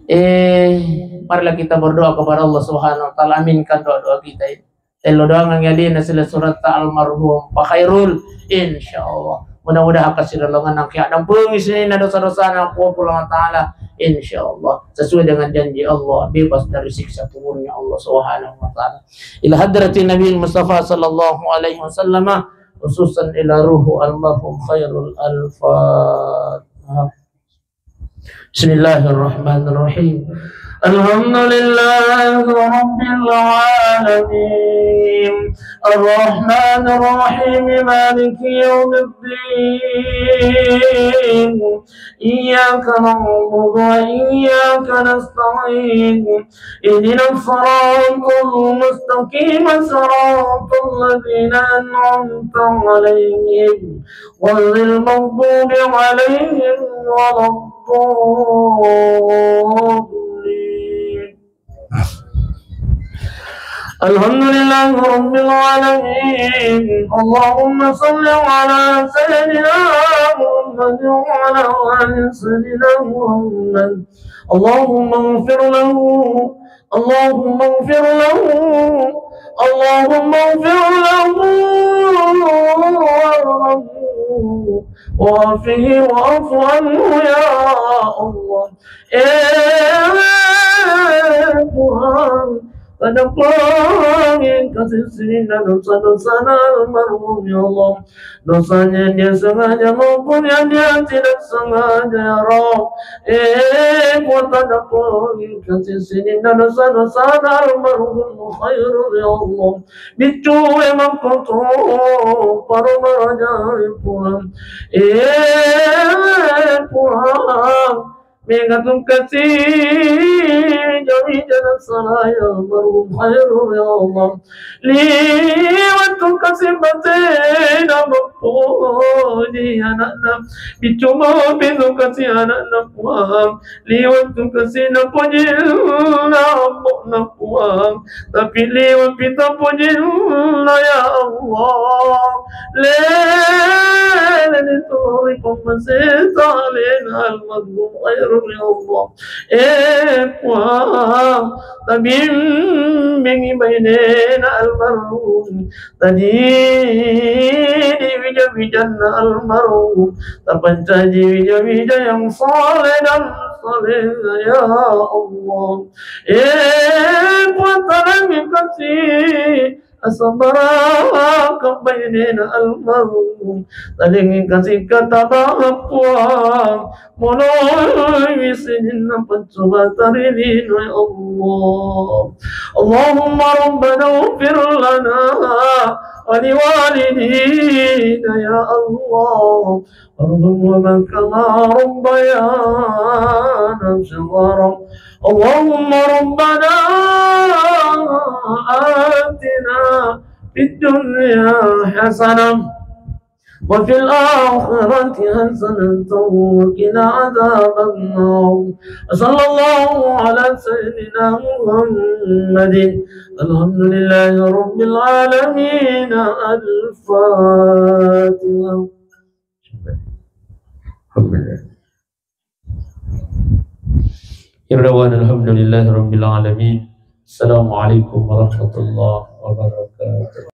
Eh, marilah kita berdoa kepada Allah Subhanahu wa taala. Aminkan doa-doa kita ini. Tello doangan ya dina sila suratta almarhum Pak Khairul. Insyaallah. Mudah-mudahan kasih lolongan nang kia dan pengi sini na dosa-dosa na Puang Allah Taala. Insyaallah. Sesuai dengan janji Allah, bebas dari siksa kuburnya Allah Subhanahu wa taala. Ila hadratin Nabi Mustafa sallallahu alaihi wasallam. Khususan ila ruhu almarhum Khairul. Al-Fatihah. Bismillahirrahmanirrahim. Alhamdulillahi rabbil alamin. Arrahmanirrahim. Maliki yaumiddin. Iyyaka na'budu wa iyyaka nasta'in. Ihdinas siratal mustaqim, siratal ladzina an'amta 'alaihim, ghairil maghdubi 'alaihim waladdallin. Alhamdulillahi rabbil alamin. Allahumma salli ala sayyidina Muhammad wa ala ali sayyidina Muhammad. Allahumma ighfir lahu. Allahumma ighfir lahu. Allahumma ighfir lahu. Warhamhu. Wa'afihi wa'fu anhu ya Allah. Eh, Tuhan, tadampengi kasih sininna dosa-dosana almarhum, ya Allah. Dosanya yang dia sengaja maupun yang dia tidak sengaja, ya Rabb. Eh, Tuhan, tadampengi kasih sininna dosa-dosana almarhum Khairul, ya Allah. Biccu memang kotor, paru maraja, ya Tuhan. Eh, Tuhan. Mega tungkasi jawi jana salaya almarhum Khairul ya Allah. Liwat tungkasi batena mappoji anakna. Biccu mopi tungkasi anakna Puang. Liwat tungkasi napojinna ambo'na Puang. Tapi liwat pita pojinna ya Allah. Lele ni turi pemmaseta alena almarhum Khairul ya Allah. Eh, Puang, tabimbingi bainena almarhum. Tadi di wija-wijanna almarhum. Tapancaji wija-wija yang saleh dan saleh, ya Allah. Eh, Puang, talangi kasi asabara ka bainena almarhum. Talangi kasi katabang Puang. Monoi sininna pancoba tarilino ya Allah. Allahumma rabbana ighfir lana wa liwalidina ya Allah. Warhamhuma kama rabbayana shighara. Allahumma rabbana atina fid dunya hasanah وفي الآخرة حسنة وقنا عذاب النار. وصلى الله على سيدنا محمد. الحمد لله رب العالمين. الفاتحة. الحمد لله. الحمد لله رب العالمين. السلام عليكم ورحمة الله وبركاته.